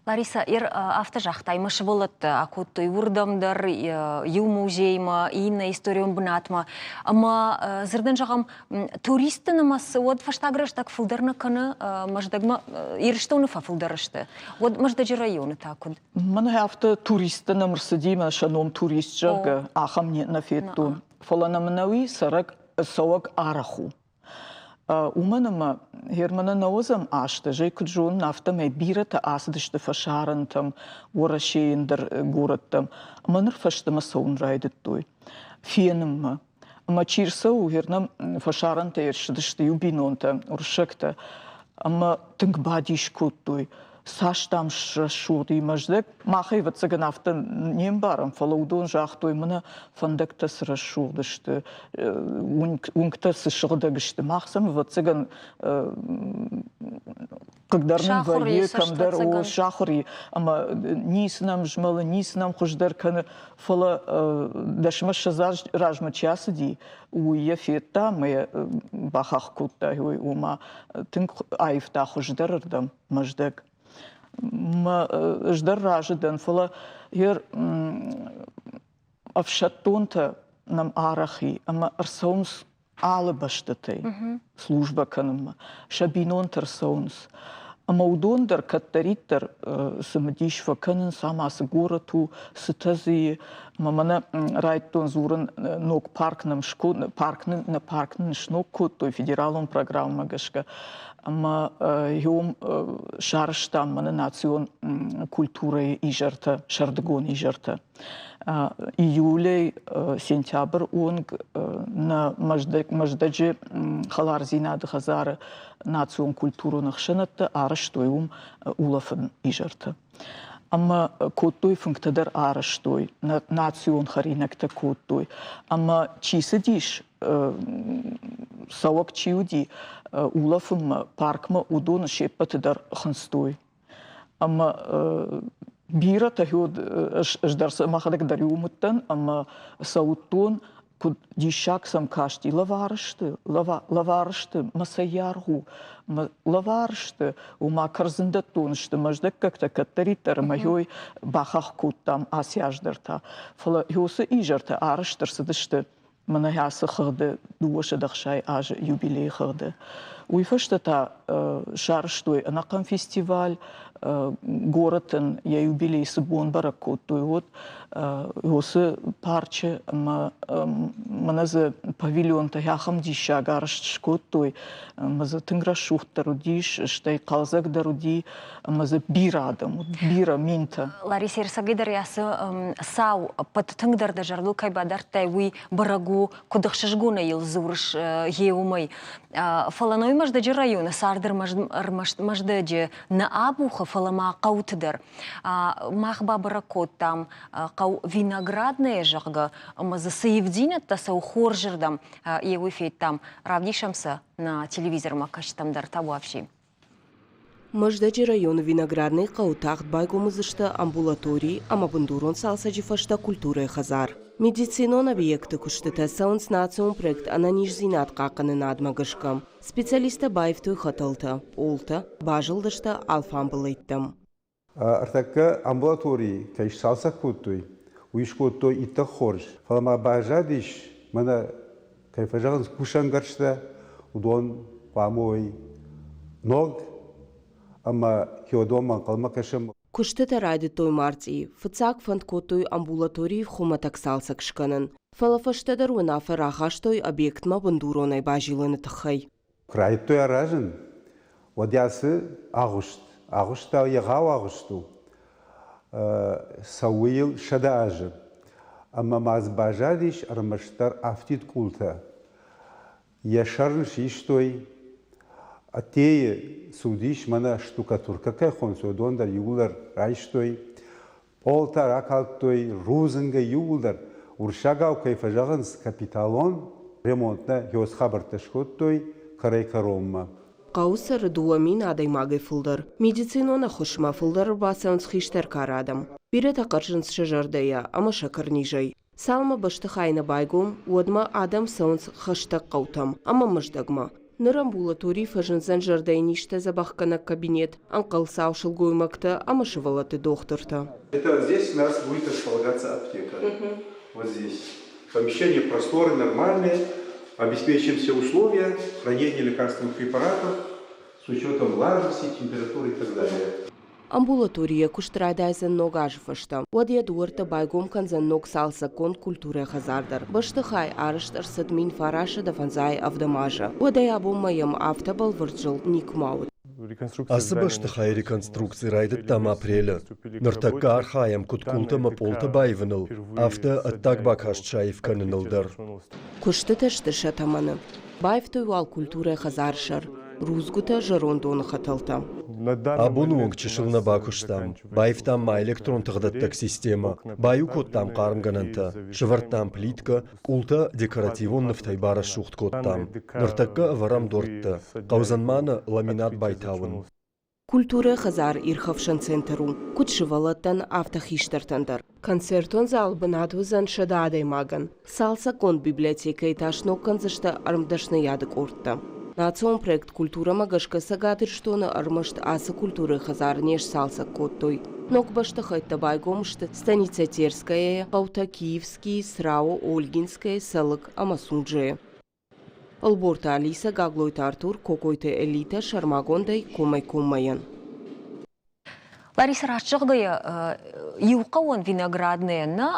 Лариса, ир афтӕ загътай, мӕ сывӕллӕттӕ акодтой уырдӕм дӕр, иу музеймӕ, иннӕ историон бынатмӕ. Ӕмӕ дзырдӕн зӕгъӕм, туристты нымӕц уӕд фӕстаг рӕстӕг фылдӕр нӕ кӕны, Мӕздӕгмӕ Ирыстоны фӕфылдӕр сты. Уӕд Мӕздӕджы районы та куыд? Мӕн афтӕ туристтӕ нӕм ӕрцыди, мӕ сӕ ном турист, зӕгъгӕ, ахӕм нӕ федтон. Фӕлӕ нӕм ӕнӕуи цӕрӕг цӕуӕг арӕх у. Уымӕн ӕмӕ Германы нӕуӕдзӕм азты, зӕй куыд зонын, афтӕмӕй бирӕтӕ ацыдысты фӕсарӕнтӕм, Уӕрӕсейы ӕндӕр горӕттӕм ӕмӕ ныр фӕстӕмӕ цӕуын райдыдтой фенынмӕ. Ӕмӕ чи рцӕуы, уырдӕм фӕсарӕнтӕй ӕрцыдысты иу бинонтӕ, уырыссӕгтӕ, ӕмӕ тынг бадис кодтой, цас, дам, срӕсугъд и Мӕздӕг. Мах, ӕвӕццӕгӕн, афтӕ не мбарӕм, фӕлӕ уыдон загътой, мӕнӕ фӕндӕгтӕ цы рӕсугъд сты, уынгтӕ цы сыгъдӕг сты. Мах сӕм, ӕвӕццӕгӕн, хъыгдӕр нын вӕййы, кӕмдӕр о, сахуыр и, ӕмӕ ницы нӕм змӕлы, ницы нӕм хуыздӕр кӕны. Фӕлӕ дӕсмӕ ссӕдз размӕ чи ацыди, уый йӕ федта ӕмӕ йӕ бахахх кодта, уый ома тынг аивта хуыздӕрырдӕм Мӕздӕг. Мӕ ӕз дӕр разы дӕн, фӕлӕ йе ӕфсӕддонтӕ нӕм арӕх и ӕмӕ ӕрцӕуынц алы бӕстӕтӕй службӕ кӕнынмӕ, сӕ бинонтӕ рцӕуынц. Ӕмӕ уыдон дӕр кӕддӕриддӕр цымыдис фӕкӕнынц, ама цы горӕт у, цытӕ дзы и. Ӕмӕ мӕнӕ райдыдтон дзурын, ног парк нӕм парк нын, нӕ парк нын сног кодтой федералон программӕмӕ гӕсгӕ. Ӕмӕ уым сарӕзтам мӕнӕ национ культурӕйы изӕртӕ, сӕрдыгон изӕртӕ. Июлӕй сентябрь онг нӕ Мӕздӕджы хӕлардзинады хӕдзары национ культурон ӕхсӕнадтӕ арӕзтой уым улӕфӕн изӕртӕ. Ӕмӕ кодтой фынгтӕ дӕр арӕзтой, национ хӕринӕгтӕ кодтой. Ӕмӕ чи цыдис, цӕуӕг чи уыди улӕфынмӕ, паркмӕ, уыдоны се ппӕты дӕр хынцтой. Ӕмӕ бирӕтӕ ӕз дӕр мӕхӕдӕг дӕр уым уыдтӕн ӕмӕ сӕ уыдтон, куыд диссаг сӕм касти, лӕвар сты, лӕвар сты, мӕ цӕййаргъ у, лӕвар сты, ома кӕрдзындӕттон сты, мӕздӕггӕгтӕ кӕддӕриддӕр ӕмӕ ёй бахахх кодтам ацы аз дӕр та. Фӕлӕ ёцы изӕртӕ арӕзт ӕрцыдысты мӕнӕ ацы хыгъды 260 азы юбилейы хыгъды. Уый фӕстӕ та сарӕзтой ӕнӕхъӕн фестиваль, горӕтӕн йӕ юбилей цы бон бӕрӕг кодтой, уӕд уыцы парчы ӕмӕ мӕнӕ дзы павильонтӕ ахӕм диссаг арӕзт скодтой, ӕмӕ дзы тынг рӕсугъддӕр уыдис, стӕй хъӕлдзӕгдӕр уыди, ӕмӕ дзы бирӕ адӕм уыд, бирӕ минтӕ. Ларисӕ Эрсагы дӕр ацы цау ӕппӕт тынгдӕр дӕ зӕрдыл кӕй бадардтай, уый бӕрӕг у, куыд ӕхсызгонӕй йыл дзурыс, гъе уымӕй. Фӕлӕ ной Мӕздӕджы районы цард ӕрмӕст Мӕздӕджы нӕ абухы, фӕлӕ ма хъӕуты дӕр. Мах бабӕрӕг кодтам хъӕу Виноградное, зӕгъгӕ, ӕмӕ дзы цы ивддзинӕдтӕ цӕуы хорзырдӕм, йе уый федтам. Равдисӕм сӕ нӕ телевизормӕ кӕсджытӕм дӕр табуафси. Мӕздӕджы районы Виноградный хъӕуы тагъд байгом уыдзысты амбулатори ӕмӕ бындурон цалцӕджы фӕстӕ культурӕйы хӕдзар. Медицинон объекты куыстытӕ цӕуынц национ проект ӕнӕниздзинад хъахъхъӕнынадмӕ гӕсгӕ. Специалисттӕ баивтой хӕтӕлтӕ, пъолтӕ, базылдысты алфамбылӕйттӕм. Ӕртӕккӕ амбулатори кӕй сцалцӕг кодтой, уый скодтой иттӕг хорз. Фӕлӕ ма баззадис, мӕнӕ кӕй фӕзӕгъынц, кусӕнгӕрзтӕ, уыдон хъуамӕ уой ног ӕмӕ хиуыдонмӕ ӕнхъӕлмӕ кӕсӕм. Куыстытӕ райдыдтой мартъийы. Фыццаг фӕнд кодтой амбулаторийы хуымӕтӕг цалцӕг скӕнын. Фӕлӕ фӕстӕдӕр уынаффӕ рахастой объектмӕ бындуронӕй базилыны тыххӕй. Куы райдыдтой аразын, уӕд ацы агъуыст, агъуыст та егъау агъуыст у, цӕуы йыл 100 азы. Ӕмӕ ма дзы баззадис ӕрмӕстдӕр афтид къултӕ. Йӕ сӕр ын систой, ӕддейы цы уыдис, мӕнӕ штукатуркӕ кӕй хонынц, уыдон дӕр иууылдӕр райстой. Пъолтӕ ракалдтой рудзынгӕй иууылдӕр, уырыссагау кӕй фӕзӕгъынц, капиталон ремонт нӕ хёс хабӕрттӕ скодтой кӕрӕй-кӕронмӕ. Хъӕуы цӕры 2000 адӕймагӕй фылдӕр. Медицинон ӕххуысмӕ фылдӕр ӕрбацӕуынц хистӕр кары адӕм. Бирӕтӕ хъӕрзынц сӕ зӕрдӕйӕ ӕмӕ сӕкӕрнизӕй. Цалынмӕ бӕстыхай нӕ байгом, уӕдмӕ адӕм цӕуынц хӕстӕг хъӕутӕм ӕмӕ Мӕздӕгмӕ. Ныр амбулаторийы фӕзындзӕн зӕрдӕйы низтӕ дзӕбӕхгӕнӕг кабинет, ӕнхъӕлцау сылгоймӕгтӕ ӕмӕ сывӕллӕтты дохтыртӕ. Это здесь у нас будет располагаться аптека. Вот здесь. Помещение просторы нормальные, обеспечим все условия хранения лекарственных препаратов с учетом влажности, температуры и так далее. Амбулатори йӕ куыст райдайдзӕн ног азы фӕстӕ. Уӕд йӕ дуӕрттӕ байгом кӕндзӕн ног цалцӕггонд культурӕйы хӕдзар дӕр. Бӕстыхай арӕзт ӕрцыд 1995 азы. Уӕдӕй абонмӕ йӕм афтӕ бӕлвырд зылд никуыма уыд. Ацы бӕстыхайы реконструкци райдыдтам апрелы. Ныртӕккӕ архайӕм куыд къултӕ ӕмӕ пъолтӕ баивыныл, афтӕ ӕддаг бакаст саив кӕныныл дӕр. Куыстытӕ сты сӕ тӕмӕны. Баивтой уал культурӕйы хӕдзары сӕр, рудзгуытӕ, зӕронд доны хӕтӕлтӕ. Абоны онг чысыл нӕ бакуыстам. Баивтам ма электрон тыхдӕттӕг системӕ, баиу кодтам хъармгӕнӕнтӕ, сӕвӕрдтам плиткӕ, къултӕ декоративон нывтӕй барӕсугъд кодтам. Ныртӕккӕ ӕвӕрӕм дуӕрттӕ. Хъӕудзӕн ма нӕ ламинат байтауын. Культурӕйы хӕдзар ирхӕфсӕн центр у, куыд сывӕллӕттӕн, афтӕ хистӕртӕн дӕр. Концертон залы бынат уыдзӕн 100 адӕймагӕн. Цалцӕггонд библиотекӕйы та сног кӕндзысты ӕрмдӕсныйады къордтӕ. Национ проект «Культурӕ-мӕ гӕсгӕ Цӕгат Ирыстоны ӕрмӕст ацы культурӕйы хӕдзар не сцалцӕг кодтой. Ног бӕстыхӕйттӕ байгом сты станицӕ Терскаяйы, хъӕутӕ Киевский, Црауы, Ольгинскӕйы, Цӕлыкк ӕмӕ Сунжӕйы. Ӕлборты Алисӕ, Гаглойты Артур, Кокойты Элитӕ сӕрмагондӕй комӕй-коммӕйӕн. Лариса, раст зӕгъгӕйӕ, иу хъӕуӕн Виноградная нӕ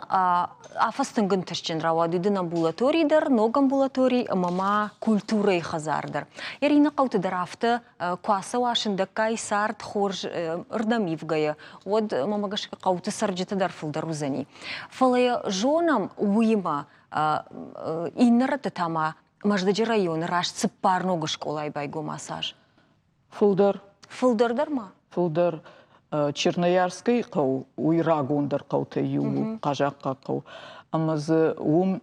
афӕдз тынг ӕнтыстджын рауад уыдын амбулатори дӕр, ног амбулатори ӕмӕ ма культурӕйы хӕдзар дӕр. Ирина хъӕуты дӕр афтӕ куы ацӕуа сындӕггай цард хорз ӕрдӕм ивгӕйӕ, уӕд мӕмӕ гӕсгӕ хъӕуты цӕрджыты дӕр фылдӕр уыдзӕни. Фӕлӕ йӕ зонӕм уыимӕ иннӕ рӕтты та ма Мӕздӕджы районы раст цыппар ног скъолайы байгом ацы аз. Фылдӕр. Фылдӕр дӕр ма? Фылдӕр. Черноярскӕйы хъӕу, уый рагондӕр хъӕутӕй иу у, хъазахъхъаг хъӕу. Ӕмӕ дзы уым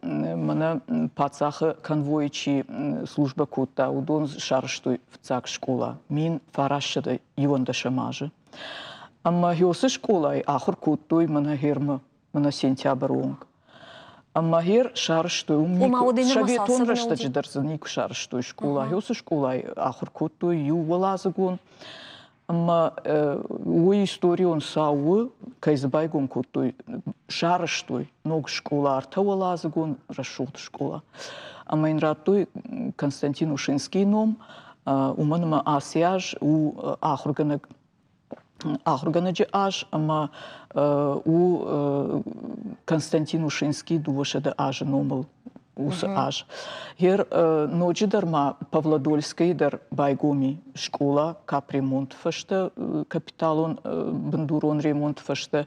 мӕнӕ паддзахы конвойы чи службӕ кодта, уыдон сарӕзтой фыццаг скъола 1911 азы. Ӕмӕ уыцы скъолайы ахуыр кодтой мӕнӕ Гермы мӕнӕ сентябры онг. Ӕмӕ гъер сарӕзтой, уым никуы, советон рӕстӕджы дӕр дзы никуы сарӕзтой скъола. Уыцы скъолайы ахуыр кодтой иу уӕладзыгон. Ӕмӕ уый историон цау у, кӕй дзы байгом кодтой, сарӕзтой ног скъола, ӕртӕуӕладзыгон рӕсугъд скъола. Ӕмӕ йын радтой Константин Ушинскийы ном, уымӕн ӕмӕ ацы аз у ахуыргӕнӕг ахуыргӕнӕджы аз ӕмӕ у Константин Ушинский 200 азы номыл уыцы аз. Гъер ноджыдӕр ма Павлодольскӕйы дӕр байгом и скъола капремонт фӕстӕ, капиталон бындурон ремонт фӕстӕ.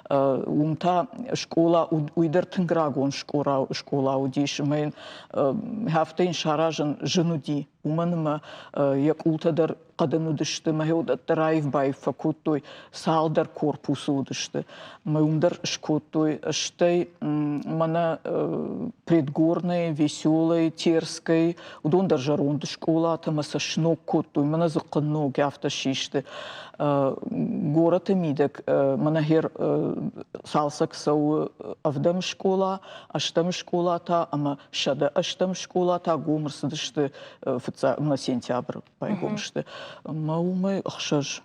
Уым та скъола, уый дӕр тынг рагон скъола уыдис ӕмӕ йын афтӕ йын саразын зын уыди. уымӕн ӕмӕ йӕ къултӕ дӕр хъӕдын уыдысты, мӕ уыдӕттӕ раив-баив фӕкодтой, цалдӕр корпусы уыдысты, мӕ уым дӕр скодтой. Стӕй мӕнӕ Предгорный, Веселый, Терскӕй, уыдон дӕр зӕронд скъолатӕ мӕ сӕ сног кодтой, мӕнӕ дзы ног афтӕ систы. Горӕты мидӕг мӕнӕ хер цалцӕг цӕуы ӕвдӕм скъола, ӕстӕм скъола та ӕмӕ 108 скъола та гом ӕрцыдысты фыццаг сентябры байгом сты. Ӕмӕ уымӕй ӕхсӕз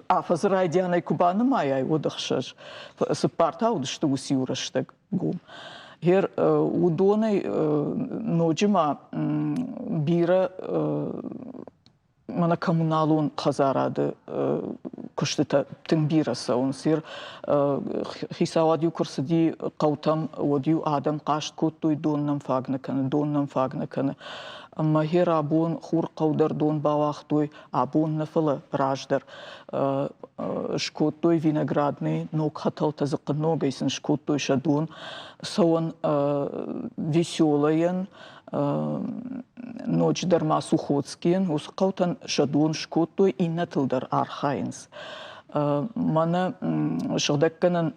афӕдзы райдианӕй куы банымайай, уӕд ӕхсӕз. Цыппар та уыдысты уыцы-иу рӕстӕг гом. Гъер уыдонӕй ноджы ма бирӕ мӕнӕ коммуналон хӕдзарады куыстытӕ тынг бирӕ цӕуынц. Хицауад-иу куы рцыди хъӕутӕм, уӕд-иу адӕм хъаст кодтой, дон нӕм фаг нӕ кӕны, дон нӕм фаг нӕ кӕны. Ӕмӕ гъер абон хур хъӕу дӕр дон бауагътой, абон нӕ, фӕлӕ раздӕр скодтой виноградный ног хӕтӕлтӕ дзыхъхъы ногӕй сын скодтой сӕ дон. Цӕуӕн Веселайӕн, ноджыдӕр ма Сухотскийӕн уыцы хъӕутӕн сӕ дон скодтой, иннӕтыл дӕр архайынц. Мӕнӕ сыгъдӕггӕнӕн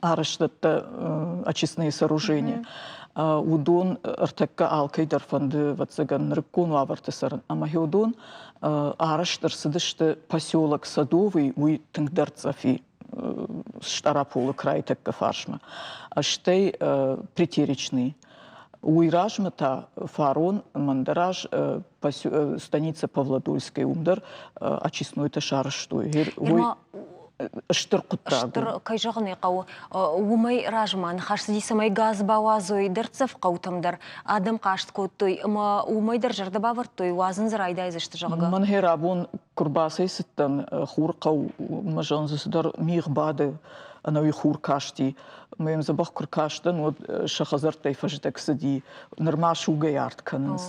арӕзтӕдтӕ, очистные сооружения, уыдон ӕртӕккӕ алкӕй дӕр фӕнды, ӕвӕццӕгӕн, нырыккон уавӕрты цӕрын. Ӕмӕ уыдон арӕзт ӕрцыдысты поселок Садовый, уый тынг дӕрддзӕф и Стъараполы крайы тӕккӕ фарсмӕ. Стӕй Притеречный. Уый размӕ та фарон мӕн дӕр аз станица Павлодольская, уым дӕр очистнойтӕ сарӕзтой. Уый стыр хъуыддаг. Стыр, кӕй зӕгъын ӕй хъӕуы, уымӕй размӕ ныхас цыди, цӕмӕй газ бауадзой дӕрддзӕф хъӕутӕм дӕр. Адӕм хъаст кодтой ӕмӕ уымӕй дӕр зӕрдӕ бавӕрдтой, уадзын дзы райдайдзысты, зӕгъгӕ. Мӕн рабон куы рбацӕйцыдтӕн Хурхъӕу, мӕ зӕгъын дзы цыдӕр мигъ бады, ӕнӕуи хур касти. Мӕ йӕм дзӕбӕх куы ркастӕн, уӕд сӕ хӕдзӕрттӕй фӕздӕг цыди. Нырма сугӕй арт кӕнынц.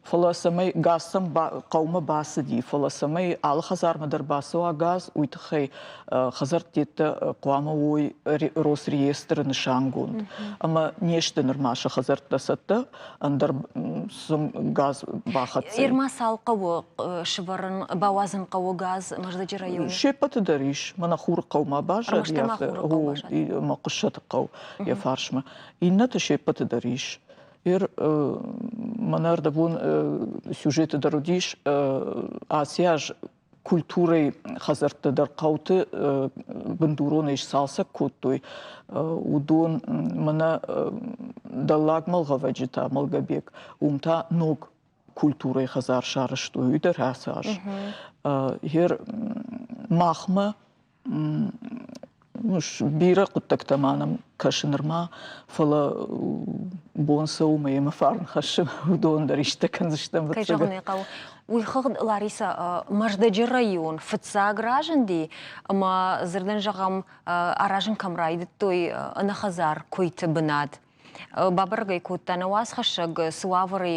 Фӕлӕ цӕмӕй газ сӕм хъӕумӕ бацыди, фӕлӕ цӕмӕй алы хӕдзармӕ дӕр бацӕуа газ, уый тыххӕй хӕдзӕрттӕ хъуамӕ уой Росреестры нысангонд. Ӕмӕ не сты нырма сӕ хӕдзӕрттӕ цӕттӕ, ӕндӕр сӕм газ бахӕццӕ. Ирма цал хъӕуы сывӕрын, бауадзын хъӕуы газ Мӕздӕджы районы? Се ппӕты дӕр ис. Мӕнӕ Хурыхъӕумӕ баззади, афтӕ, мӕ Хъуыссӕты хъӕу йӕ фарсмӕ. Иннӕты се ппӕты дӕр ис. Ир мӕнӕ ӕрдӕбон сюжеты дӕр уыдис, ацы аз культурӕйы хӕдзӕрттӕ дӕр хъӕуты бындуронӕй сцалцӕг кодтой. Уыдон мӕнӕ дӕллаг Мӕлгъӕвӕджы та, Мӕлгӕбег, уым та ног культурӕйы хӕдзар сарӕзтой, уый дӕр ацы аз. Гъер махмӕ бирӕ хъуыддӕгтӕ ма нӕм кӕсы нырма, фӕлӕ бон цӕуы мӕ йемӕ фарн хӕссы, уыдон дӕр исты кӕндзыстӕм. Кӕй зӕгъын ӕй хъӕуы, уый хыгъд Лариса Мӕздӕджы район фыццаг разынди ӕмӕ дзырдӕн зӕгъӕм, аразын кӕм райдыдтой ӕнӕхӕдзар куыйты бынат. Бабӕрӕг ӕй кодта нӕ уацхӕссӕг, цы уавӕры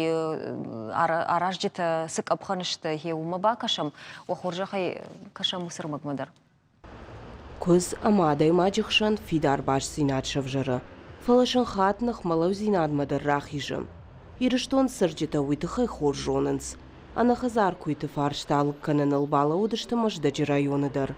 аразджытӕ цы къӕпхӕн сты, гъе уымӕ бакӕсӕм. Уӕ хорзӕхӕй кӕсӕм уыцы ӕрмӕгмӕ дӕр. Куыдз ӕмӕ адӕймаджы хсӕн фидар бастдзинад сӕвзӕры, фӕлӕ сын хатт ныхмӕлӕудзинадмӕ дӕр рахизы. Ирыстоны цӕрджытӕ уый тыххӕй хорз зонынц. Ӕнӕхӕдзар куыйты фарста алыг кӕныныл балӕууыдысты Мӕздӕджы районы дӕр.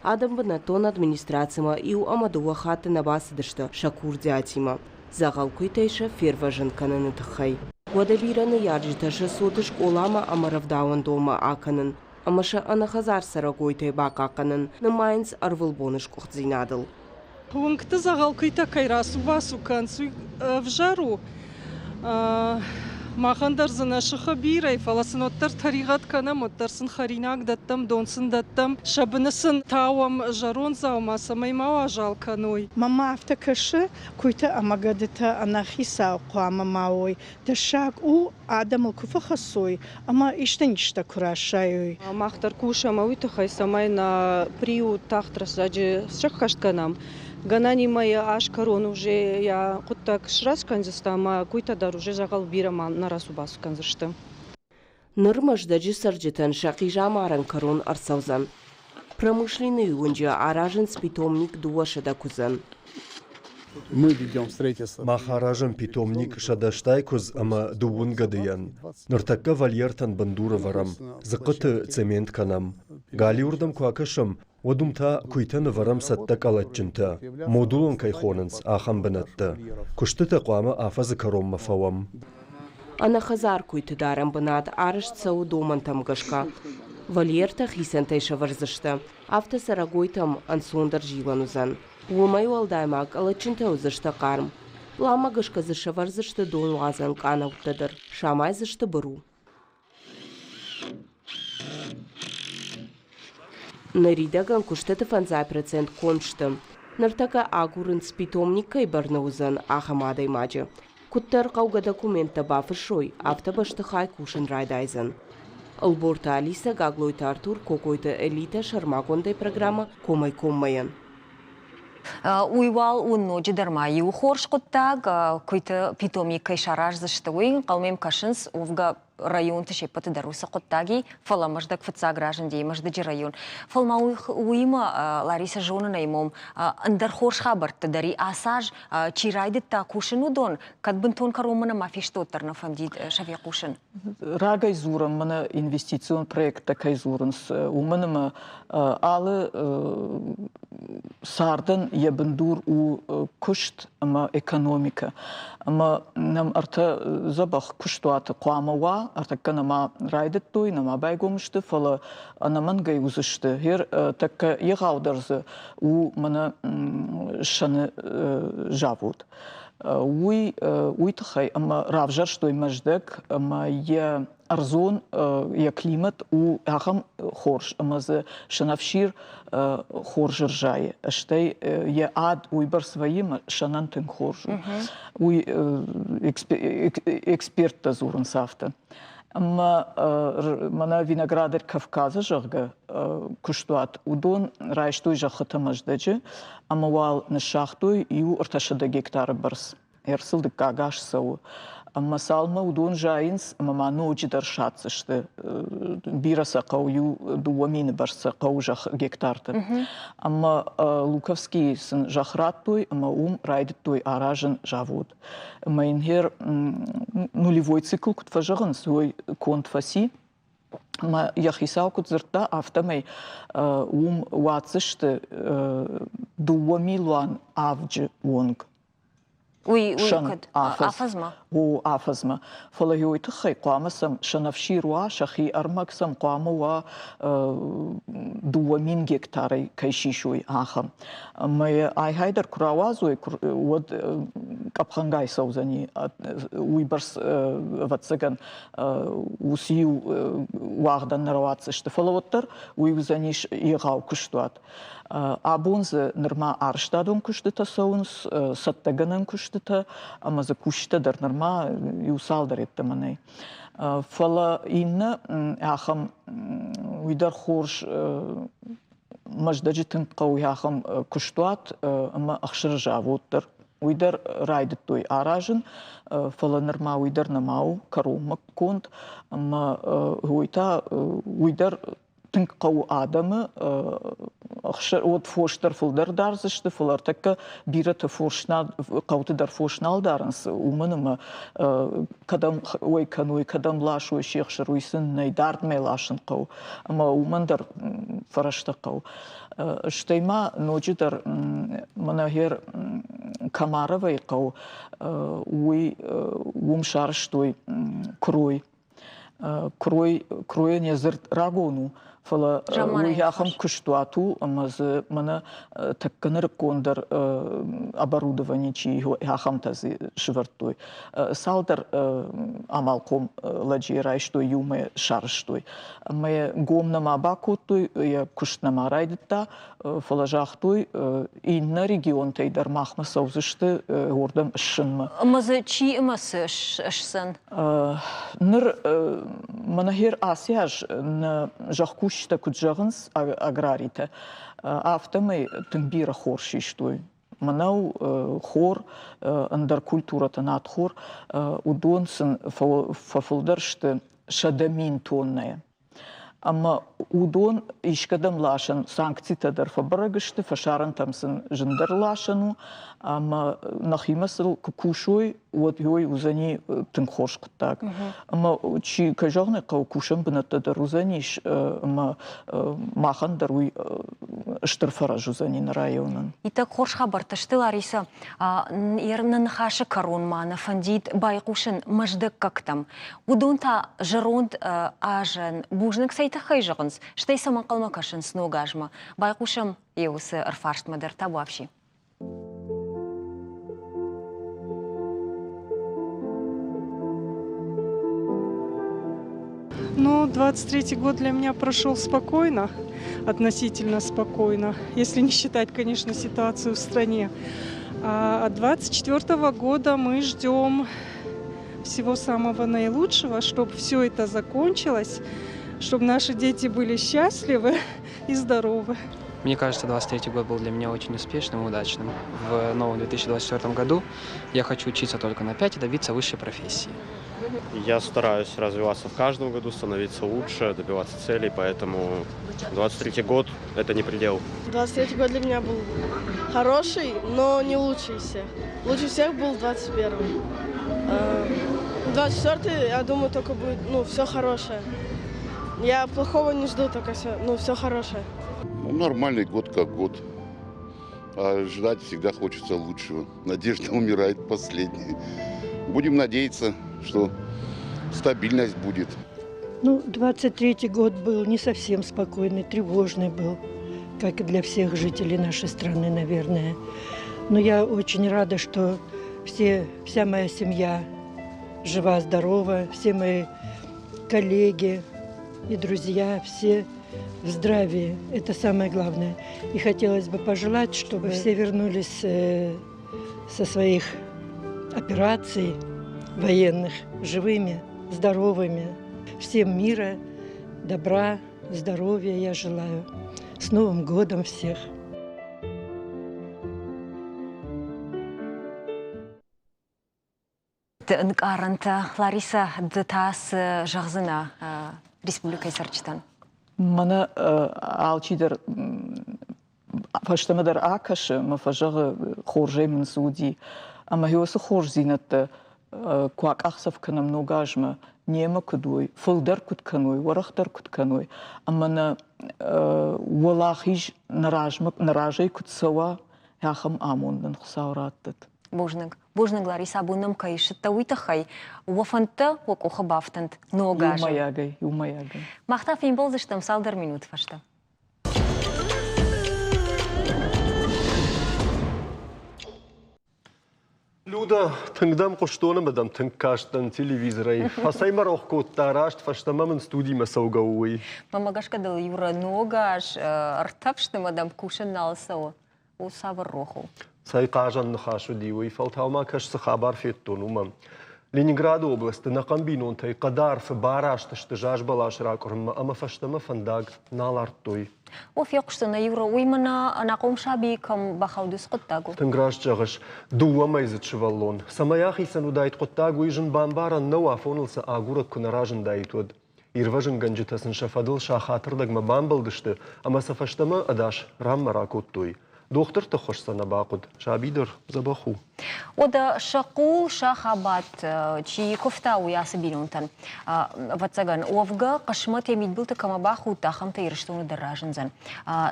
Адӕм бынӕттон администрацимӕ иу ӕмӕ дыууӕ хатты нӕ бацыдысты сӕ курдиатимӕ, дзӕгъӕл куыйтӕй сӕ фервӕзын кӕныны тыххӕй. Уӕдӕ бирӕ ныййарджытӕ сӕ цоты скъоламӕ ӕмӕ рӕвдауӕндонмӕ акӕнын ӕмӕ сӕ ӕнӕхӕдзар цӕрӕгойтӕй бахъахъхъӕнын нымайынц ӕрвылбоны сгуыхтдзинадыл. Уынгты дзӕгъӕл куыйтӕ кӕй рацу-бацу кӕнынц, уый ӕвзӕр у. Махӕн дӕр дзы нӕ сыхы бирӕ, фӕлӕ сын уӕддӕр тӕригъӕд кӕнӕм, уӕддӕр сын хӕринаг дӕттӕм, дон сын дӕттӕм, сӕ быны сын тауӕм зӕронд дзаума, цӕмӕй ма уазал кӕной. Мӕнмӕ афтӕ кӕсы, куыйтӕ ӕмӕ гӕдытӕ ӕнӕхицау хъуамӕ ма уой. Тӕссаг у, адӕмыл куы фӕхӕцой ӕмӕ исты низтӕ куы расайой. Мах дӕр кусӕм уый тыххӕй, цӕмӕй нӕ приют тагъд рӕстӕджы сӕххӕст кӕнӕм. Гӕнӕнимӕ йӕ аз кӕрон уже йӕ хъуыддаг сраст кӕндзысты ӕмӕ куыйтӕ дӕр уже дзӕгъӕл бирӕ ма нӕ рацу-бацу кӕндзысты. Ныр Мӕздӕджы цӕрджытӕн сӕ хъизӕмарӕн кӕрон ӕрцӕудзӕн. Промышленный уынджы аразынц питомник 200 куыдзӕн. Мы ведем строительство. Мах аразӕм питомник 180 куыдз ӕмӕ дыууын гӕдыйӕн. Ныртӕккӕ вольертӕн бындур ӕвӕрӕм, дзыхъхъыты цемент кӕнӕм. Галиуырдӕм куы акӕсӕм, уӕд уым та куыйтӕ нывӕрӕм цӕттӕ къӕлӕтджынтӕ, модулон кӕй хонынц, ахӕм бынӕттӕ. Куыстытӕ хъуамӕ афӕдзы кӕронмӕ фӕуӕм. Ӕнӕхӕдзар куыйты дарӕн бынат арӕзт цӕуы домӕнтӕм гӕсгӕ. Вольертӕ хицӕнтӕй сӕвӕрдзысты, афтӕ цӕрӕгойтӕм ӕнцондӕр зилӕн уыдзӕн. Уымӕй уӕлдай ма къӕлӕтджынтӕ уыдзысты хъарм. Пъланмӕ гӕсгӕ дзы сӕвӕрдзысты донуадзӕн къанӕуттӕ дӕр, самайдзысты быру. Ныридӕгӕн куыстыты 5% конд сты. Ныртӕккӕ агурынц, питомник кӕй бӕрны уыдзӕн, ахӕм адӕймаджы. Куыддӕр хъӕугӕ документтӕ бафыссой, афтӕ бӕстыхай кусын райдайдзӕн. Ӕлборты Алисӕ, Гаглойты Артур, Кокойты Элитӕ сӕрмагондӕй программӕ Комӕй-коммӕйӕн. Уый уал уын ноджыдӕр ма иу хорз хъуыддаг, куыйты питомник кӕй сараздзысты, уый ӕнхъӕлмӕ йӕм кӕсынц, уӕвгӕ районты се ппӕты дӕр уыцы хъуыддаги, фӕлӕ Мӕздӕг фыццаг разынди Мӕздӕджы район. Фӕлӕ ма уыимӕ Лариса зонынӕй мом ӕндӕр хорз хабӕртты дӕр и ацы аз чи райдыдта кусын, уыдон кӕд бынтон кӕронмӕ нӕма фесты, уӕддӕр нӕ фӕндид сӕ фехъусын. Рагӕй дзурӕм, мӕнӕ инвестицион проекттӕ кӕй дзурынц, уымӕн ӕмӕ алы цардӕн йӕ бындур у куыст ӕмӕ экономикӕ. Ӕмӕ нӕм ӕртӕ дзӕбӕх куыстуаты хъуамӕ уа, ӕртӕккӕ нӕма райдыдтой, нӕма байгом сты, фӕлӕ ӕнӕмӕнгӕй уыдзысты. Гъер тӕккӕ егъаудӕр дзы у мӕнӕ сӕны завод. Уый, уый тыххӕй ӕмӕ равзӕрстой Мӕздӕг ӕмӕ йӕ ӕрдзон йӕ климат у ахӕм хорз ӕмӕ дзы сӕнӕфсир хорз ӕрзайы, стӕй йӕ ад уыйбӕрц вӕййы ӕмӕ сӕнӕн тынг хорз у. Уый эксперттӕ дзурынц афтӕ. Ӕмӕ мӕнӕ Виноградарь Кавказы, зӕгъгӕ, куыстуат, уыдон райстой зӕххытӕ Мӕздӕджы ӕмӕ уал ныссагътой иу 300 гектары бӕрц. Ӕрцыл дыккаг аз цӕуы. Ӕмӕ цалынмӕ уыдон зайынц ӕмӕ ма ноджыдӕр саддзысты, бирӕ сӕ хъӕуы, иу 2000 бӕрц сӕ хъӕуы зӕхх гектарты. Ӕмӕ Луковскийы сын зӕхх радтой ӕмӕ уым райдыдтой аразын завод. Ӕмӕ йын гъер нулевой цикл куыд фӕзӕгъынц, уый конд фӕци. Ӕмӕ йӕ хицау куыд дзырдта, афтӕмӕй уым уадздзысты 2 милуан авджы онг. Уый, уый куыд? Афӕдзмӕ? О, афӕдзмӕ. Фӕлӕ уый тыххӕй хъуамӕ сӕм сӕнӕфсир уа, сӕхи ӕрмӕг сӕм хъуамӕ уа 2000 гектарӕй кӕй сисой, ахӕм. Ӕмӕ йӕ ай-гьай дӕр куы рауадзой, уӕд къӕпхӕнгай цӕудзӕни. Уыйбӕрц, ӕвӕццӕгӕн, уыцы-иу уагъдӕн нӕ рауадздзысты. Фӕлӕ уӕддӕр уый уыдзӕнис егъау куыстуат. Абон дзы нырма арӕзтадон куыстытӕ цӕуынц, цӕттӕгӕнӕн куыстытӕ, ӕмӕ дзы кусджытӕ дӕр нырма иу цалдӕр йеддӕмӕ нӕй. Фӕлӕ иннӕ ахӕм, уый дӕр хорз Мӕздӕджы тынг хъӕуы ахӕм куыстуат ӕмӕ ӕхсыры завод дӕр. Уый дӕр райдыдтой аразын, фӕлӕ нырма уый дӕр нӕма у кӕронмӕ конд. Ӕмӕ уый та уый дӕр тынг хъӕуы адӕмы, уӕд фос дӕр фылдӕр дардзысты, фӕлӕ ӕртӕккӕ бирӕтӕ фос хъӕуты дӕр фос нал дарынц, уымӕн ӕмӕ кӕдӕм уӕй кӕной, кӕдӕм ласой се хсыр, уый сын нӕй, дардмӕ ласын хъӕуы. Ӕмӕ уымӕн дӕр фӕрӕзтӕ хъӕуы. Стӕй ма ноджыдӕр мӕнӕ гъер Комаровайы хъӕу, уый уым сарӕзтой куырой. Куырой, куыройӕн йӕ дзырд рагон у, фӕлӕ уый ахӕм куыстуат у, ӕмӕ дзы мӕнӕ тӕккӕ нырыккондӕр оборудование чи ахӕмтӕ дзы сывӕрдтой. Цалдӕр амалхъом лӕджы райстой иумӕ сарӕзтой. Ӕмӕ йӕ гом нӕма бакодтой, йӕ куыст нӕма райдыдта, фӕлӕ загътой, иннӕ регионтӕй дӕр махмӕ цӕудзысты уырдӕм ссынмӕ. Ӕмӕ дзы чи ӕмӕ цы ссӕн? Ныр мӕнӕ гьер ацы аз нӕ зӕхкусджытӕ куыд зӕгъынц, аграритӕ, афтӕмӕй тынг бирӕ хор систой. Мӕнӕу, хор, ӕндӕр культурӕтӕ, надхор, уыдон сын фӕфылдӕр сты 100 000 тоннӕйӕ. Ӕмӕ уыдон искӕдӕм ласӕн санкцитӕ дӕр фӕбӕрӕг сты, фӕсарӕнтӕм сын зындӕр ласӕн у, ӕмӕ нӕхимӕ сыл куы кусой, уӕд уый уыдзӕни тынг хорз хъуыддаг. Ӕмӕ чи, кӕй зӕгъын ӕй хъӕуы, кусӕн бынӕттӕ дӕр уыдзӕнис, ӕмӕ махӕн дӕр уый стыр фӕрӕз уыдзӕни нӕ районӕн. Иттӕг хорз хабӕрттӕ сты, Ларисӕ. Нӕ ныхасы кӕрон ма нӕ фӕндид байхъусын мӕздӕггӕгтӕм. Уыдон та зӕронд азӕн бузныг цӕй тыххӕй зӕгъынц, стӕй цӕмӕ ӕнхъӕлмӕ кӕсынц ног азмӕ. Байхъусӕм йӕ уыцы ӕрфарстмӕ дӕр табуафси. Ну, 23 год для меня прошел спокойно, относительно спокойно, если не считать, конечно, ситуацию в стране. А от 24 года мы ждем всего самого наилучшего, чтобы все это закончилось, чтобы наши дети были счастливы и здоровы. Мне кажется, 23 год был для меня очень успешным и удачным. В новом 2024 году я хочу учиться только на 5 и добиться высшей профессии. Я стараюсь развиваться в каждом году, становиться лучше, добиваться целей, поэтому 23 год – это не предел. 23 год для меня был хороший, но не лучший из всех. Лучше всех был 21. 24 я думаю, только будет, ну, все хорошее. Я плохого не жду, только все, ну, все хорошее. Ну, нормальный год как год. А ждать всегда хочется лучшего. Надежда умирает последней. Будем надеяться, что стабильность будет. Ну, 23-й год был не совсем спокойный, тревожный был, как и для всех жителей нашей страны, наверное. Но я очень рада, что Все, вся моя семья жива, здорова, все мои коллеги и друзья, все в здравии. Это самое главное. И хотелось бы пожелать, чтобы все вернулись э, со своих операций военных живыми, здоровыми. Всем мира, добра, здоровья я желаю. С Новым годом всех! Ӕнкъарӕнтӕ, Ларисӕ, ды та цы зӕгъдзынӕ республикӕйы цӕрджытӕн? Мӕнӕ алчидӕр фӕстӕмӕ дӕр акӕсы ӕмӕ фӕзӕгъы, хорзӕй мын цы уыди. Ӕмӕ уыцы хорздзинӕдтӕ куы акъахдзӕф кӕнӕм ног азмӕ, немӕ куыд уой, фылдӕр куыд кӕной, уӕрӕхдӕр куыд кӕной, ӕмӕ нӕ уӕлахиз нӕ размӕ, нӕ разӕй куыд цӕуа, ахӕм амонд нын Хуыцау раттӕд. Бузныг. Бузныг, Лариса, абон нӕм кӕй ссыдтӕ, уый тыххӕй. Уӕ фӕндтӕ уӕ къухы бафтӕнт ног азы. Иумӕйагӕй, иумӕйагӕй. Мах та фембӕлдзыстӕм цалдӕр минуты фӕстӕ. Люда, тынг дӕм хъуыстон ӕмӕ дӕм тынг кастӕн телевизорӕй. Фӕцӕй мӕ рох кодта, раст фӕстӕмӕ мын студимӕ цӕугӕ у, уый. Мӕнмӕ гӕсгӕ дыл Юра ног аз ӕртӕфст ӕмӕ дӕм кусын нал цӕуы. У цавӕр рох у? Цӕй хъазӕн ныхас уыди уый, фӕлтау ма кӕс цы хабар федтон, уымӕ. Ленинграды областы ӕнӕхъӕн бинонтӕй хъӕды арфы бараст сты заз бӕлас ракъуырынмӕ ӕмӕ фӕстӕмӕ фӕндаг нал ардтой. О, фехъуыстон ӕй, Юра, уый мӕнӕ ӕнахъом саби кӕм бахауд, уыцы хъуыддаг у. Тынг раст зӕгъыс, дыууӕмӕйдзыд сывӕллон. Цӕмӕй ахицӕн уыдаид хъуыддаг, уый зын бамбарӕн нӕу, афоныл сӕ агурӕг куы нӕ разындаид, уӕд. Ирвӕзынгӕнджытӕ сын сӕ фӕдыл сахатырдӕгмӕ бамбӕлдысты ӕмӕ сӕ фӕстӕмӕ ӕдас ранмӕ ракодтой. Дохтырты ххуыс сӕ нӕ бахъуыд, саби дӕр дзӕбӕх у. Уӕдӕ сӕ хъул, сӕ хабат чи куывта, уый ацы бинонтӕн, ӕвӕццӕгӕн, уӕвгӕ хъысмӕт йӕ мидбылты кӕмӕ бахудт, ахӕмтӕ Ирыстоны дӕр разындзӕн.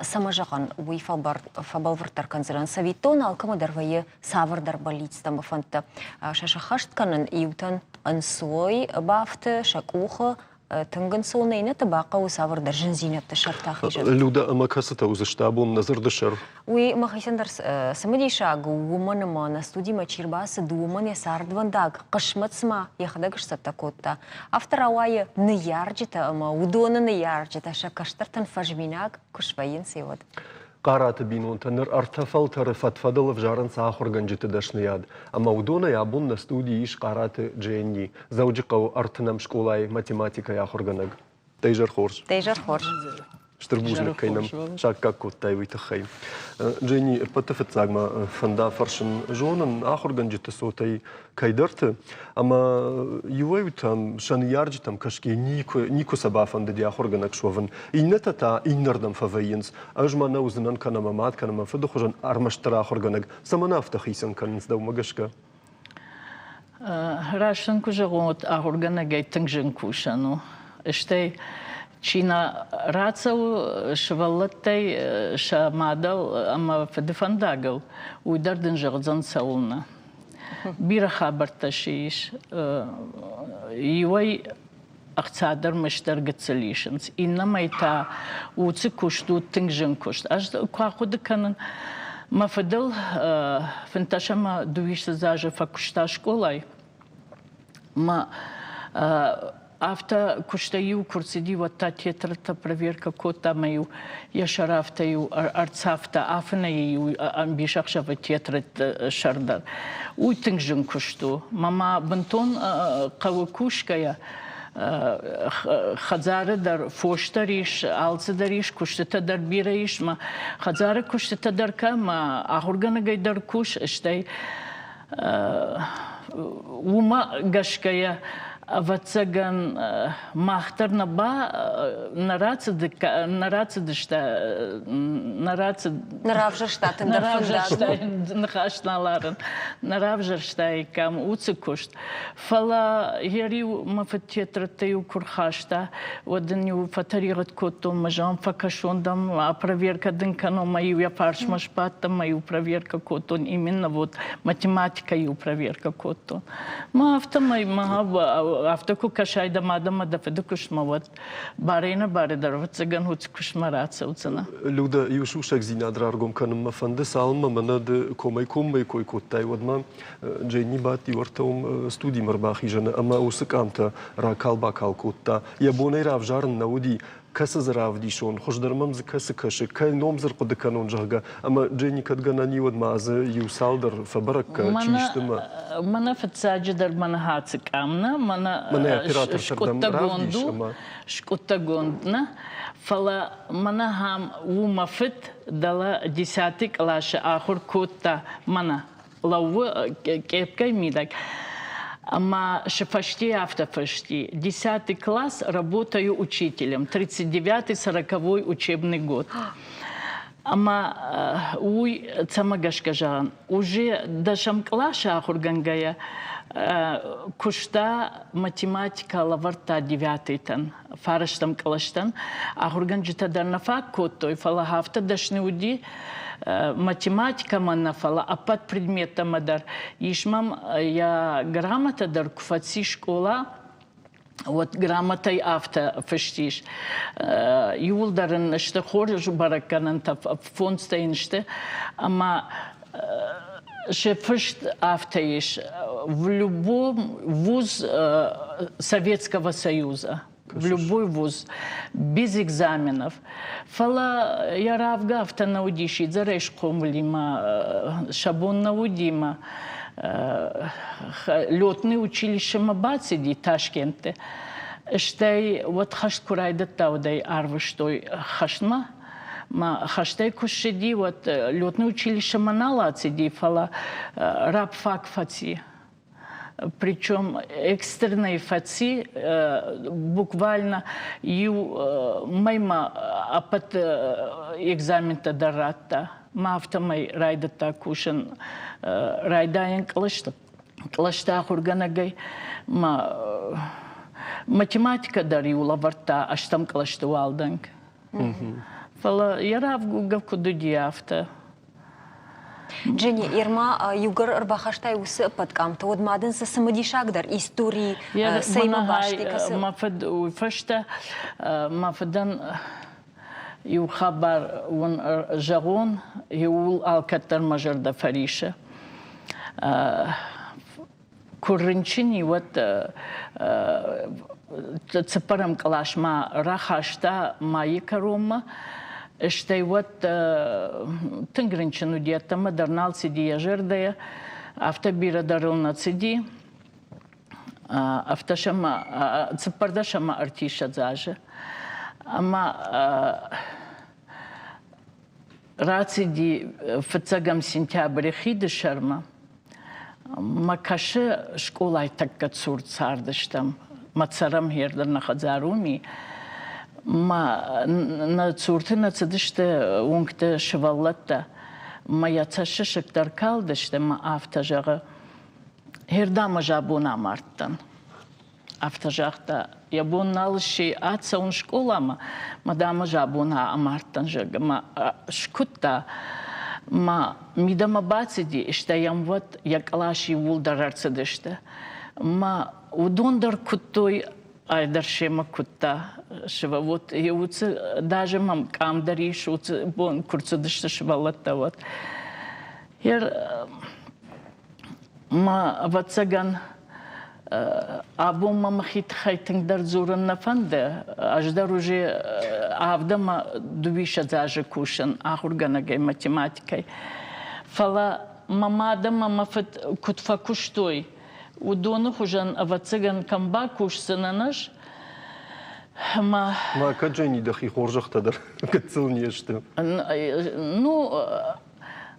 Цӕмӕ зӕгъӕн, уый фӕбӕлвырддӕр кӕндзынӕн. Цӕвиттон, алкӕмӕ дӕр вӕййы цавӕрдӕр бӕллицтӕ ӕмӕ фӕндтӕ. Сӕ сӕххӕст кӕнын иутӕн ӕнцой бафты сӕ къухы, тынг ӕнцон иннӕты бахъӕуы цавӕрдӕр зындзинӕдты сӕрты ахизын. Люда, ӕмӕ кӕцытӕ уыдзысты абон нӕ дзырды сӕр? Уый мӕхицӕн дӕр цымыдисаг у, уымӕн ӕмӕ нӕ студимӕ чи рбацыд, уымӕн йӕ цардвӕндаг хъысмӕт цыма йӕхӕдӕг сцӕттӕ кодта. Афтӕ рауайы ныййарджытӕ ӕмӕ уыдоны ныййарджытӕ сӕ кӕстӕртӕн фӕзминаг куы свӕййынц, уӕд. Хъараты бинонтӕ ныр ӕртӕ фӕлтӕры фӕд-фӕдыл ӕвзарынц ахуыргӕнджыты дӕсныйад, ӕмӕ уыдонӕй абон нӕ студийы ис Хъараты Дженни, Дзӕуджыхъӕуы ӕртынӕм скъолайы математикӕйы ахуыргӕнӕг. Дӕ изӕр хорз. Дӕ изӕр хорз. Стыр бузныг, кӕй нӕм саккаг кодтай, уый тыххӕй. Дженни, ӕппӕты фыццаг мӕ фӕнда фӕрсын зонын ахуыргӕнджыты цотӕй кӕйдӕрты, ӕмӕ иуӕй-иутӕм сӕ ныййарджытӕм кӕсгӕ никуы, никуы сӕ бафӕндыди ахуыргӕнӕг суӕвын. Иннӕтӕ та иннӕрдӕм фӕвӕййынц. Ӕз мӕнӕ уыдзынӕн кӕнӕ мӕ мад, кӕнӕ мӕ фыды хуызӕн ӕрмӕстдӕр ахуыргӕнӕг. Цӕмӕн афтӕ хицӕн кӕнынц дӕумӕ гӕсгӕ? Раст ын куы зӕгъон, уӕд ахуыргӕнӕгӕй тынг зын кусӕн у. Стӕй чи нӕ рацӕуы сывӕллӕттӕй сӕ мадӕл ӕмӕ фыды фӕндагыл, уый дӕр дын зӕгъдзӕн цӕуылнӕ. Бирӕ хабӕрттӕ си ис. Иуӕй ӕхца дӕр мыстӕр гыццыл исынц, иннӕмӕй та уыцы куыст у тынг зын куыст. Ӕз куы ахъуыды кӕнын, мӕ фыдыл 15 ӕмӕ дыууиссӕдз азы фӕкуыста скъолайы, мӕ Афтӕ куыстӕй-иу куы рцыди, уӕд та тетрӕдтӕ проверкӕ кодта ӕмӕ-иу йӕ сӕр афтӕ-иу ӕрцавта, афынӕй-иу ӕмбисӕхсӕвы тетрӕдты сӕр дӕр. Уый тынг зын куыст у. Мӕ ма бынтон хъӕуы кусгӕйӕ хӕдзары дӕр фос дӕр ис, алцы дӕр ис, куыстытӕ дӕр бирӕ ис. Мӕ хӕдзары куыстытӕ дӕр кӕ, мӕ ахуыргӕнӕгӕй дӕр кус, стӕй Уымӕ гӕсгӕйӕ, ӕвӕццӕгӕн, мах дӕр нӕ ба нӕ рацыд нӕ рацыдысты нӕ рацыд нӕ равзӕрстат ӕндӕр фӕндаг. Ныхас нал арын. Нӕ равзӕрстаиккам уыцы куыст. Фӕлӕ йӕ риу мӕ фыд тетрӕдтӕ-иу куы рхаста, уӕд ын-иу фӕтӕригъӕд кодтон, мӕ зӕгъын, фӕкӕсон дӕм, проверкӕ дын кӕнон, мӕ-иу йӕ фарсмӕ сбадтӕн, мӕ-иу проверкӕ кодтон, именно вот математикӕ-иу проверкӕ кодтон. Мӕ афтӕмӕй мӕ Афтӕ куы кӕсай дӕ мад ӕмӕ дӕ фыды куыстмӕ, уӕд барӕй нӕ бары дӕр, ӕвӕццӕгӕн, уыцы куыстмӕ рацӕудзынӕ. Людӕ, иу сусӕгдзинад раргом кӕнынмӕ фӕнды, цалынмӕ мӕнӕ ды комӕй-коммӕ кой кодтай, уӕдмӕ Дженни бадти уӕртӕ уым студимӕ ӕрбахизӕны ӕмӕ уыцы къамтӕ ракал-бакал кодта. Йӕ бонӕй равзарын нӕ уыди, кӕцы дзы равдисон, хуыздӕр мӕм дзы кӕцы кӕсы, кӕй ном дзы рхъуыды кӕнон, зӕгъгӕ. Ӕмӕ Дженни кӕд гӕнӕн и, уӕд ма дзы иу цалдӕр фӕбӕрӕг кӕ, чи сты мӕ. Мӕнӕ фыццаджыдӕр мӕнӕ хацы къам нӕ, мӕнӕ скъуыдтӕгонд у, скъуыдтӕгонд нӕ, фӕлӕ мӕнӕ ахӕм у мӕ фыд, дӕлӕ десятый къласы ахуыр кодта мӕнӕ лӕууы къепкӕй мидӕг. Ӕмӕ фӕсте афтӕ фысти: Десятый класс, работаю учителем, 39-й-40-й учебный год. Ӕмӕ уый цӕмӕ гӕсгӕ зӕгъын, уже дӕсӕм къласы ахуыргӕнгӕйӕ куыста математикӕ лӕвӕрдта девятыйтӕн, фарӕстӕм кълӕстӕн. Ахуыргӕнджытӕ дӕр нӕ фаг кодтой, фӕлӕ афтӕ дӕсны уыди математикӕмӕ нӕ, фӕлӕ ӕппӕт предметтӕмӕ дӕр. Ис мӕм йӕ грамотӕ дӕр куы фӕци скъола, уӕд грамотӕй афтӕ фыст ис. Иууылдӕр ын сты хорз бӕрӕггӕнӕнтӕ, фондзтӕ йын сты. Ӕмӕ сӕ фыст афтӕ ис: в любом вуз Советского Союза. В любой вуз, без экзаменов. Фӕлӕ йӕ равгӕ афтӕ нӕ уыди, сидзӕрӕй схъомылимӕ, сӕ бон нӕ уыди мӕ летный училищемӕ бацыди Ташкенты. Стӕй уӕд хӕст куы райдыдта, уӕд ӕй арвыстой хӕстмӕ. Мӕ хӕстӕй куы ссыди, уӕд летный училищемӕ нал ацыди, фӕлӕ рабфак фӕци. Причем экстренной фӕци буквально иу мӕймӕ ӕппӕт экзаментӕ дӕр радта. Мӕ афтӕмӕй райдыдта кусын райдайӕн кълӕсты, кълӕсты ахуыргӕнӕгӕй. Мӕ математикӕ дӕр-иу лӕвӕрдта ӕстӕм кълӕсты уӕлдӕнг. Фӕлӕ йӕ равгугӕ куыд уыди, афтӕ. Дженни, Ирма, иугӕр ӕрбахастай уыцы ӕппӕт къамтӕ, уӕд ма дын цы цымыдисагдӕр истори цӕимӕ баст и, кӕцы? Мӕ фыд уый фӕстӕ мӕ фыдӕн иу хабар уын зӕгъон, иууыл алкӕддӕр мӕ зӕрдӕ фӕрисы. Куы рынчын и, уӕд цыппӕрӕм къласмӕ рахаста майы кӕронмӕ. Стӕй уӕд тынг рынчын уыди, ӕддӕмӕ дӕр нал цыди йӕ зӕрдӕйӕ, афтӕ бирӕ дӕр ыл нӕ цыди. Ӕвддӕсӕмӕ, цыппӕрдӕсӕмӕ ӕртиссӕдз азы. Ӕмӕ рацыди фыццӕгӕм сентябры хиды сӕрмӕ. Мӕ кӕсы скъолайы тӕккӕ цур цардыстӕм. Мӕ цӕрӕм хердӕр нӕ хӕдзар уым и. Мӕ нӕ цурты нӕ цыдысты уынгты сывӕллӕттӕ. Мӕ йӕ цӕссысыг дӕр калдысты мӕ афтӕ зӕгъы: Хердӕм ӕз абон амардтӕн. Афтӕ загъта, йӕ бон нал сси ацӕуын скъоламӕ, мӕ дам ӕз абон амардтӕн, зӕгъгӕ, мӕ скуыдта. Мӕ мидӕмӕ бацыди, стӕй йӕм уӕд йӕ кълас иууылдӕр ӕрцыдысты. Мӕ уыдон дӕр куыдтой, ай дӕр семӕ куыдта. Сывӕллот, уыцы даже мӕм къам дӕр ис, уыцы бон куы рцыдысты сывӕллӕттӕ, уӕд. Мӕ, ӕвӕццӕгӕн, абон мӕ мӕхи тыххӕй тынгдӕр дзурын нӕ фӕнды. Ӕз дӕр уже авд ӕмӕ дыууиссӕдз азы кусын ахуыргӕнӕгӕй математикӕй. Фӕлӕ мӕ мад ӕмӕ мӕ фыд куыд фӕкуыстой, уыдоны хуызӕн, ӕвӕццӕгӕн, кӕм бакусдзынӕн ӕз, ӕмӕ... Ма кӕд Дженни дӕхи хорзӕхтӕ дӕр гыццыл не сты? Ну,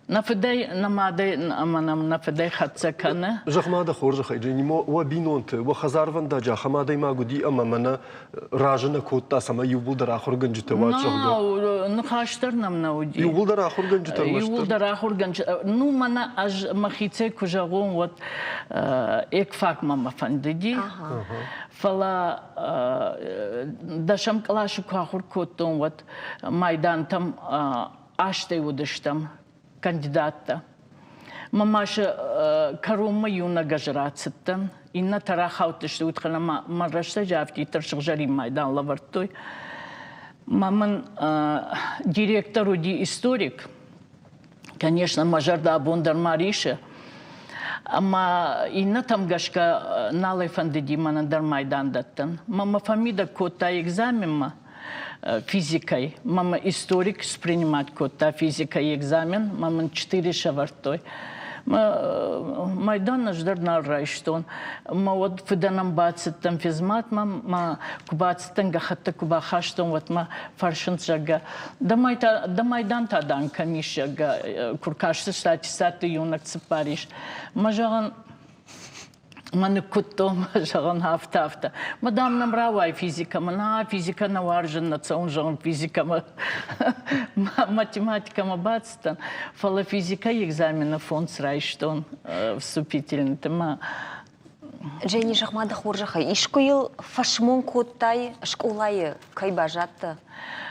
Нӕ фыдӕй, нӕ мадӕй ӕмӕ нӕм нӕ фыдӕй хӕццӕ кӕны. Зӕгъ-ма дӕ хорзӕхӕй, Дженни, уӕ бинонты, уӕ хӕдзарвӕндаджы ахӕм адӕймаг уыди ӕмӕ мӕнӕ разы нӕ кодта, цӕмӕй иууылдӕр ахуыргӕнджытӕ уат, зӕгъгӕ? Ныхас дӕр нӕм нӕ уыди. Иууылдӕр ахуыргӕнджытӕ ӕрмӕстдӕр? Иууылдӕр ахуыргӕнджытӕ. Ну, мӕнӕ ӕз мӕхицӕй куы зӕгъон, уӕд экфакмӕ мӕ фӕндыди. Фӕлӕ дӕсӕм къласы куы ахуыр кодтон, уӕд майдантӕм астӕй уыдыстӕм кандидаттӕ. Мӕ ма сӕ кӕронмӕ иунӕг ӕз рацыдтӕн, иннӕтӕ рахаудтысты, уый тыххӕй ӕмӕ мӕ рӕстӕджы афтиддӕр сыгъзӕрин майдан лӕвӕрдтой. Мӕ мын директор уыди историк, конечно, мӕ зӕрдӕ абон дӕр ма рисы. Ӕмӕ иннӕтӕм гӕсгӕ нал ӕй фӕндыди мӕнӕн дӕр майдан дӕттын. Мӕ мӕ фӕмидӕг кодта экзаменмӕ физикӕй. Мӕ мӕ историк спринимать кодта физикӕйы экзамен, мӕ мын четыре сӕвӕрдтой. Майдан ӕз дӕр нал райстон. Мӕ уӕд фыдӕнӕн бацыдтӕн физматмӕ, мӕ куы бацыдтӕн, гӕххӕттӕ куы бахастон, уӕд мӕ фӕрсынц, зӕгъгӕ, дӕ майдан та дӕм кӕм ис, зӕгъгӕ, куы ркастысты аттестатты иунӕг цыппар ис. Мӕ зӕгъын, мӕ ныккуыдтон, зӕгъын, афтӕ, афтӕ. Мӕ дам нӕм рауай физикӕмӕ. На, физикӕ нӕ уарзын, нӕ цӕуын, зӕгъын, физикӕмӕ. Математикӕмӕ бацыдтӕн, фӕлӕ физикӕйы экзамены фондз райстон вступительныйты. Мӕ Дженни, зӕгъ-ма дӕ хорзӕхӕй, искуы йыл фӕсмон кодтай, скъолайы кӕй баззадтӕ?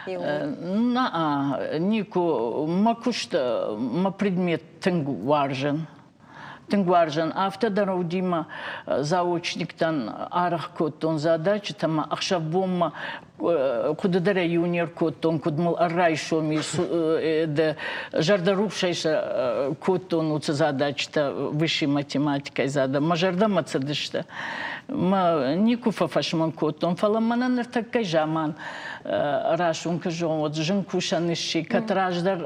На, никуы. Мӕ куыст, мӕ предмет тынг уарзын. Тынг уарзын. Афтӕ дӕр уыди мӕ заочниктӕн аргъ кодтон задачитӕ мӕ ӕхсӕв-бонмӕ хъуыды дӕр ӕй иу не ркодтон, куыд мыл ӕррайсом ис, зӕрдӕрухсӕй сӕ кодтон уыцы задачитӕ высшей математикӕйы зада. Мӕ зӕрдӕмӕ цыдысты. Мӕ никуы фӕфӕсмон кодтон, фӕлӕ мӕнӕн ныртӕккӕ заман рӕсугъд зон уыд, зын кусӕн сси, кӕд раздӕр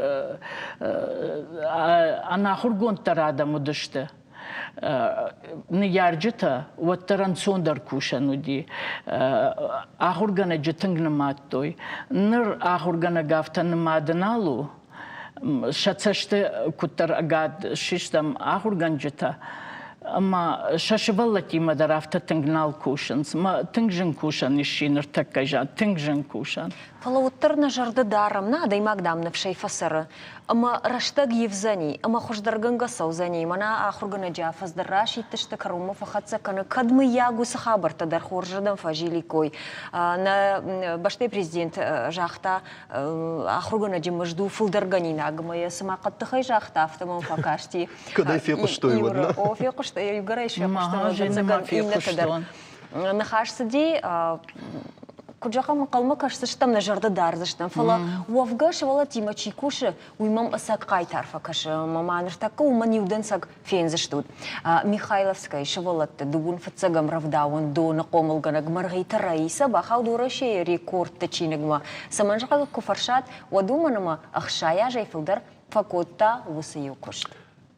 ӕнахуыргонддӕр адӕм уыдысты. Ныййарджытӕ уӕддӕр ӕнцондӕр кусӕн уыди. Ахуыргӕнӕджы тынг нымадтой. Ныр ахуыргӕнӕг афтӕ нымады нал у. Сӕ цӕсты куыддӕр ӕгад систӕм ахуыргӕнджытӕ, ӕмӕ сӕ сывӕллӕттимӕ дӕр афтӕ тынг нал кусынц. Мӕ тынг зын кусӕн исси ныртӕккӕ, тынг зын кусӕн. Фӕлӕ уӕддӕр нӕ зӕрдӕ дарӕм, нӕ адӕймаг, дам, ныфсӕй фӕцӕры. Ӕмӕ рӕстӕг ивдзӕни, ӕмӕ хуыздӕргӕнгӕ цӕудзӕни. Мӕнӕ ахуыргӕнӕджы афӕдз дӕр расидтысты, кӕронмӕ фӕхӕццӕ кӕны, кӕд мыййаг уыцы хабӕрттӕ дӕр хорзырдӕм фӕзиликкой. Нӕ бӕстӕйы президент загъта, ахуыргӕнӕджы мызд у фылдӕргӕнинаг, ӕмӕ йӕ цыма хъӕддыхӕй загъта, афтӕ мӕм фӕкасти. Кӕд ӕй фехъуыстой, уӕд нӕ? О, фехъуыстой, иугӕр ӕй фехъуыстон, ӕвӕццӕгӕн, иннӕтӕ дӕр. Ныхас цыди, куыд зӕгъӕм, ӕнхъӕлмӕ кӕсдзыстӕм, нӕ зӕрдӕ дардзыстӕм, фӕлӕ уӕвгӕ сывӕллӕттимӕ чи кусы, уый мӕм ӕцӕг хъайтар фӕкӕсы ӕмӕ ма ныртӕккӕ уымӕн иу дӕнцӕг фендзыстут. Михайловскӕйы сывӕллӕтты дыууын фыццӕгӕм рӕвдауӕндоны хъомылгӕнӕг Мӕргъиты Раисӕ бахауд Уӕрӕсейы рекордты чиныгмӕ. Цӕмӕн зӕгъӕг куы фӕрсат, уӕд уымӕн ӕмӕ 60 азӕй фылдӕр фӕкодта уыцы иу куыст.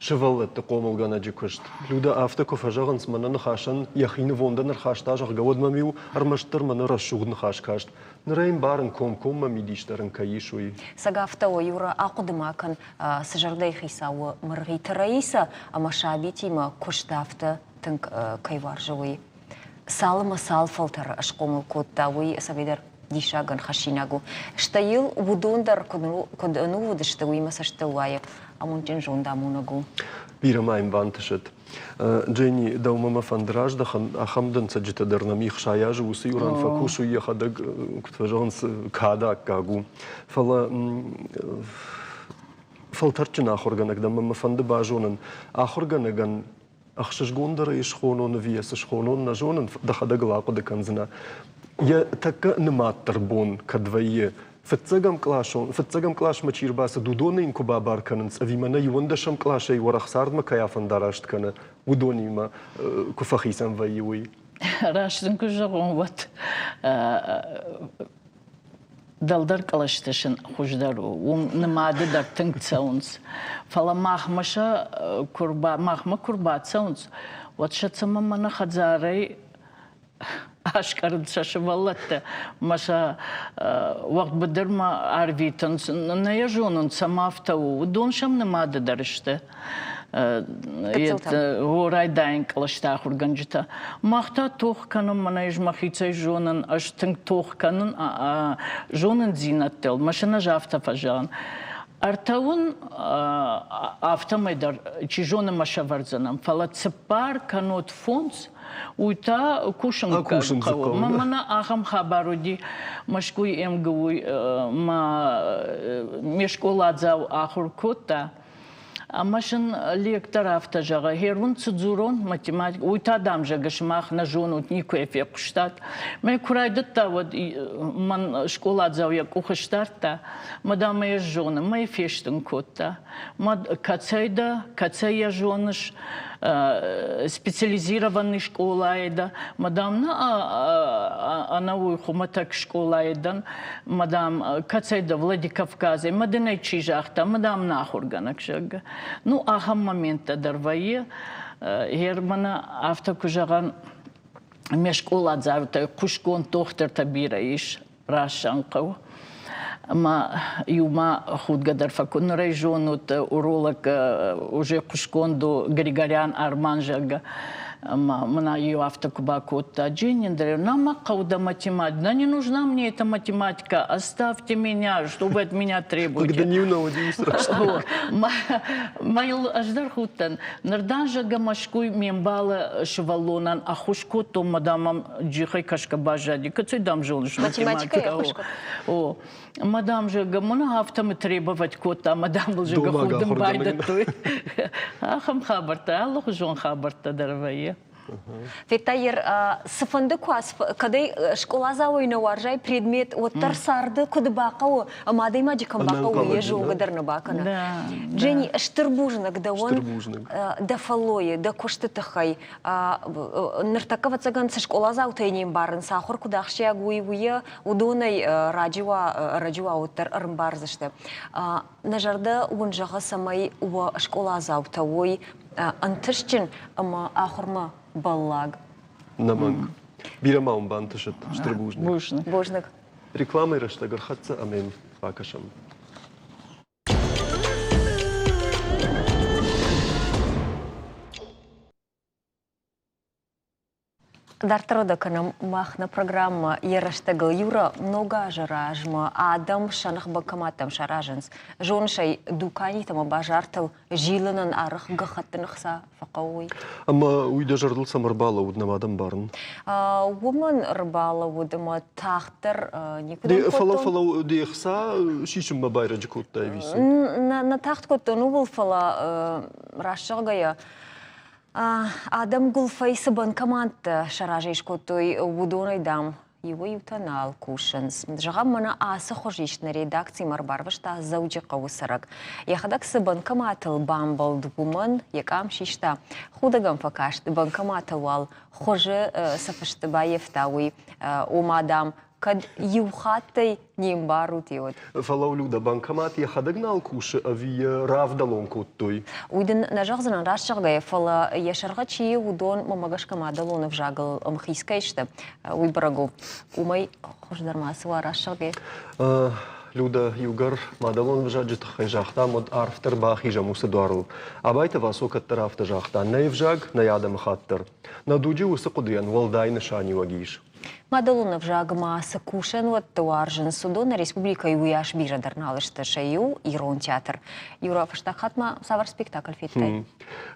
Сывӕллӕтты хъомылгӕнӕджы куыст. Людӕ афтӕ куы фӕзӕгъынц, мӕнӕ ныхасӕн йӕхи нывондӕн ӕрхаста, зӕгъгӕ, уӕд мӕм-иу ӕрмӕстдӕр мӕнӕ рӕсугъд ныхас каст. Ныр ӕй ӕмбарын, комкоммӕ мидис дӕр ын кӕй ис, уый. Цӕг афтӕ у, Юра, ахъуыды ма кӕн, цы зӕрдӕйы хицау у Мӕргъиты Раисӕ ӕмӕ сабитимӕ куыст афтӕ тынг кӕй уарзы, уый. Цалынмӕ цал фӕлтӕры схъомыл кодта, уый ӕцӕгӕйдӕр диссагӕн хӕссинаг у. Стӕй йыл уыдон дӕр куыд ӕнувыд сты, уый мӕ цӕстыл уайы. Амондджын зондамонӕг у. Бирӕ ма йын бантысыд. Дженни, дӕумӕ мӕ фӕнды раздӕхын, ахӕм дӕнцӕджытӕ дӕр нӕм ихсай азы уыцы иу ран фӕкусы, уый йӕхӕдӕг, куыд фӕзӕгъынц, кады аккаг у. Фӕлӕ фӕлтӕрдджын ахуыргӕнӕг дӕ, мӕ фӕнды базонын, ахуыргӕнӕгӕн ӕхсызгондӕр ӕй схонон ӕви йӕ цы схонон, нӕ зонын, дӕхӕдӕг ыл ахъуыды кӕндзынӕ. Йӕ тӕккӕ нымаддӕр бон кӕд вӕййы, фыццӕгӕм къласон, фыццӕгӕм къласмӕ чи рбацыд, уыдоны йын куы бабар кӕнынц, ӕви мӕнӕ иуӕндӕсӕм къласӕй уӕрӕх цардмӕ кӕй афӕндараст кӕны, уыдонимӕ куы фӕхицӕн вӕййы, уый? Раст дын куы зӕгъон, уӕд дӕлдӕр кълӕсты сын хуыздӕр у, уым нымады дӕр тынг цӕуынц. Фӕлӕ махмӕ сӕ куы махмӕ куы рбацӕуынц, уӕд сӕ цӕмӕн мӕнӕ хӕдзарӕй аскъӕрынц сӕ сывӕллӕттӕ мӕ сӕ уӕгъд быдырмӕ арвитынц. Нӕ йӕ зонын, цӕмӕ афтӕ у. Уыдон сӕм нымады дӕр сты. Райдайӕн кълӕсты ахуыргӕнджытӕ. Мах та тох кӕнӕм, мӕнӕ ӕз мӕхицӕй зонын, ӕз тынг тох кӕнын зонындзинӕдтыл. Мӕ сын ӕз афтӕ фӕзӕгъын. Ӕртӕуын афтӕмӕй дӕр, чи зоны, мӕ сӕвӕрдзынӕн, фӕлӕ цыппар кӕнод фондз, уый та кусын хъӕуы. Мӕнӕ ахӕм хабар уыди Мӕскуыйы МГУ-йы ме скъоладзау ахуыр кодта. Ӕмӕ сын лектор афтӕ зӕгъы, гъер уын цы дзурон математик, уый та, дам, зӕгъы, сымах нӕ зонут, никуы йӕ фехъуыстат. Мӕ куы райдыдта, уӕд мӕн скъоладзау йӕ къух сдардта, мӕ, дам, ӕй ӕз зонын, мӕ фестын кодта. Мӕ кӕцӕй дӕ, кӕцӕй йӕ зоныс, специализированный скъолайы дӕ, мадам, нӕ ӕнӕуый хуымӕтӕг скъолайы дӕн, мадам, кӕцӕй дӕ, Владикавказӕй, мӕ дын ӕй чи загъта, мадам, нӕ ахуыргӕнӕг, зӕгъгӕ. Ну, ахӕм моменттӕ дӕр вӕййы. Гъер мӕнӕ афтӕ куы зӕгъӕн, ме скъоладзаутӕй хъуыстгонд дохтыртӕ бирӕ ис, Рассӕн хъӕу. Ӕмӕ иумӕ худгӕ дӕр фӕкуы ныр ӕй зонут, уролог уже хъуыстгонд у Григорян Арман, зӕгъгӕ. Ӕмӕ мын иу афтӕ куы бакодта, Дженни, нам хъӕуы дӕ математика. Да не нужна мне эта математика, оставьте меня, что вы от меня требуете. Тогда не унаудил страшно. Мӕ йыл ӕз дӕр худтӕн. Ныр дӕн, зӕгъгӕ, Мӕскуй ме мбалы сывӕллонӕн ӕххуыс кодтон, мӕ дам ӕм джихӕй кӕсгӕ баззади. Кӕцӕй дам зоныс математикӕ? О, мадам, зӕгъгӕ, мӕнӕ афтӕмӕй требовать кодта, мадам был, зӕгъгӕ, худын байдыдтой. Ахӕм хабӕрттӕ, алыхуызон хабӕрттӕ дӕр вӕййы. Федтай, цыфӕнды куы кӕд ӕй скъоладзауӕй нӕ уарзай предмет, уӕддӕр царды куыд бахъӕуы ӕмӕ адӕймаджы кӕм бахъӕуы, йӕ зонгӕ дӕр нӕ бакӕны. Дженни, стыр бузныг дӕуӕн дӕ фӕллойы, дӕ куысты тыххӕй. Ныртӕккӕ, ӕвӕццӕгӕн, цы скъоладзаутӕй не мбарынц, ахуыр куыд ахсджиаг уый, уый уыдонӕй раджы уа, ӕрӕджы уа, уӕддӕр ӕрӕмбардзысты. Нӕ зӕрдӕ уын зӕгъы, цӕмӕй уӕ скъоладзаутӕ уой ӕнтыстджын ӕмӕ ахуырмӕ бӕллаг. Нӕмӕнг. Бирӕ ма уын бантысыд. Стыр бузныг. Бузныг. Бузныг. Рекламӕйы рӕстӕг ӕрхӕццӕ ӕмӕ йын бакӕсӕм. Дарддӕр дӕ кӕнӕм мах нӕ программӕ йӕ рӕстӕгыл. Юра, ног азы размӕ адӕм сӕ ных банкоматтӕм саразынц. Зоныс ӕй, дуканитӕ ӕмӕ базартыл зилынӕн арӕх гӕххӕттын ӕхца фӕхъӕуы уый. Ӕмӕ уый дӕ зӕрдыл цӕмӕ ӕрбалӕууыд, нӕ мад ӕмбарын? Уымӕн ӕрбалӕууыд ӕмӕ тагъддӕр никуыдӕм кодтон. Фӕлӕ, фӕлӕ де хца сисынмӕ байрӕджы кодтай ӕви цы? Нӕ тагъд кодтон ууыл, фӕлӕ раст зӕгъгӕйӕ, Адӕм гуылфӕй цы банкоматтӕ сӕ разӕй скодтой, уыдонӕй, дам, иуӕй-иутӕ нал кусынц. Зӕгъӕм, мӕнӕ ацы хуызист нӕ редакцимӕ ӕрбарвыста Дзӕуджыхъӕуы цӕрӕг. Йӕхӕдӕг цы банкоматыл бамбӕлд, уымӕн йӕ къам систа. Худӕг ӕм фӕкаст, банкоматыл уал хуызы цы фысты баййӕфта, уый. Ома, дам, кӕд иу хаттӕй не мбарут, уӕд. Фӕлӕ Люда, банкомат йӕхӕдӕг нал кусы ӕви йӕ равдӕлон кодтой? Уый дын нӕ зӕгъдзынӕн раст зӕгъгӕйӕ, фӕлӕ йӕ сӕргъы чи у, уыдон мӕмӕ гӕсгӕ мадӕлон ӕвзагыл ӕмхиц кӕй сты, уый бӕрӕг у. Уымӕй хуыздӕр ма цы уа раст зӕгъгӕйӕ? Люда, иугӕр мадӕлон ӕвзаджы тыххӕй загътам, уӕд арфдӕр бахизӕм уыцы дуарыл. Абайты Васо кӕддӕр афтӕ загъта, нӕ ӕвзаг, нӕ адӕмыхатт дӕр. Нӕ дуджы уыцы хъуыдыйӕн уӕлдай нысаниуӕг ис. Мадӕлон ӕвзаг ма цы кусӕнуӕтты уарзынц, уыдон нӕ республикӕйы уыйас бирӕ дӕр нал сты. Сӕ иу ирон театр. Юра, фӕстаг хатт ма цавӕр спектакль федтай?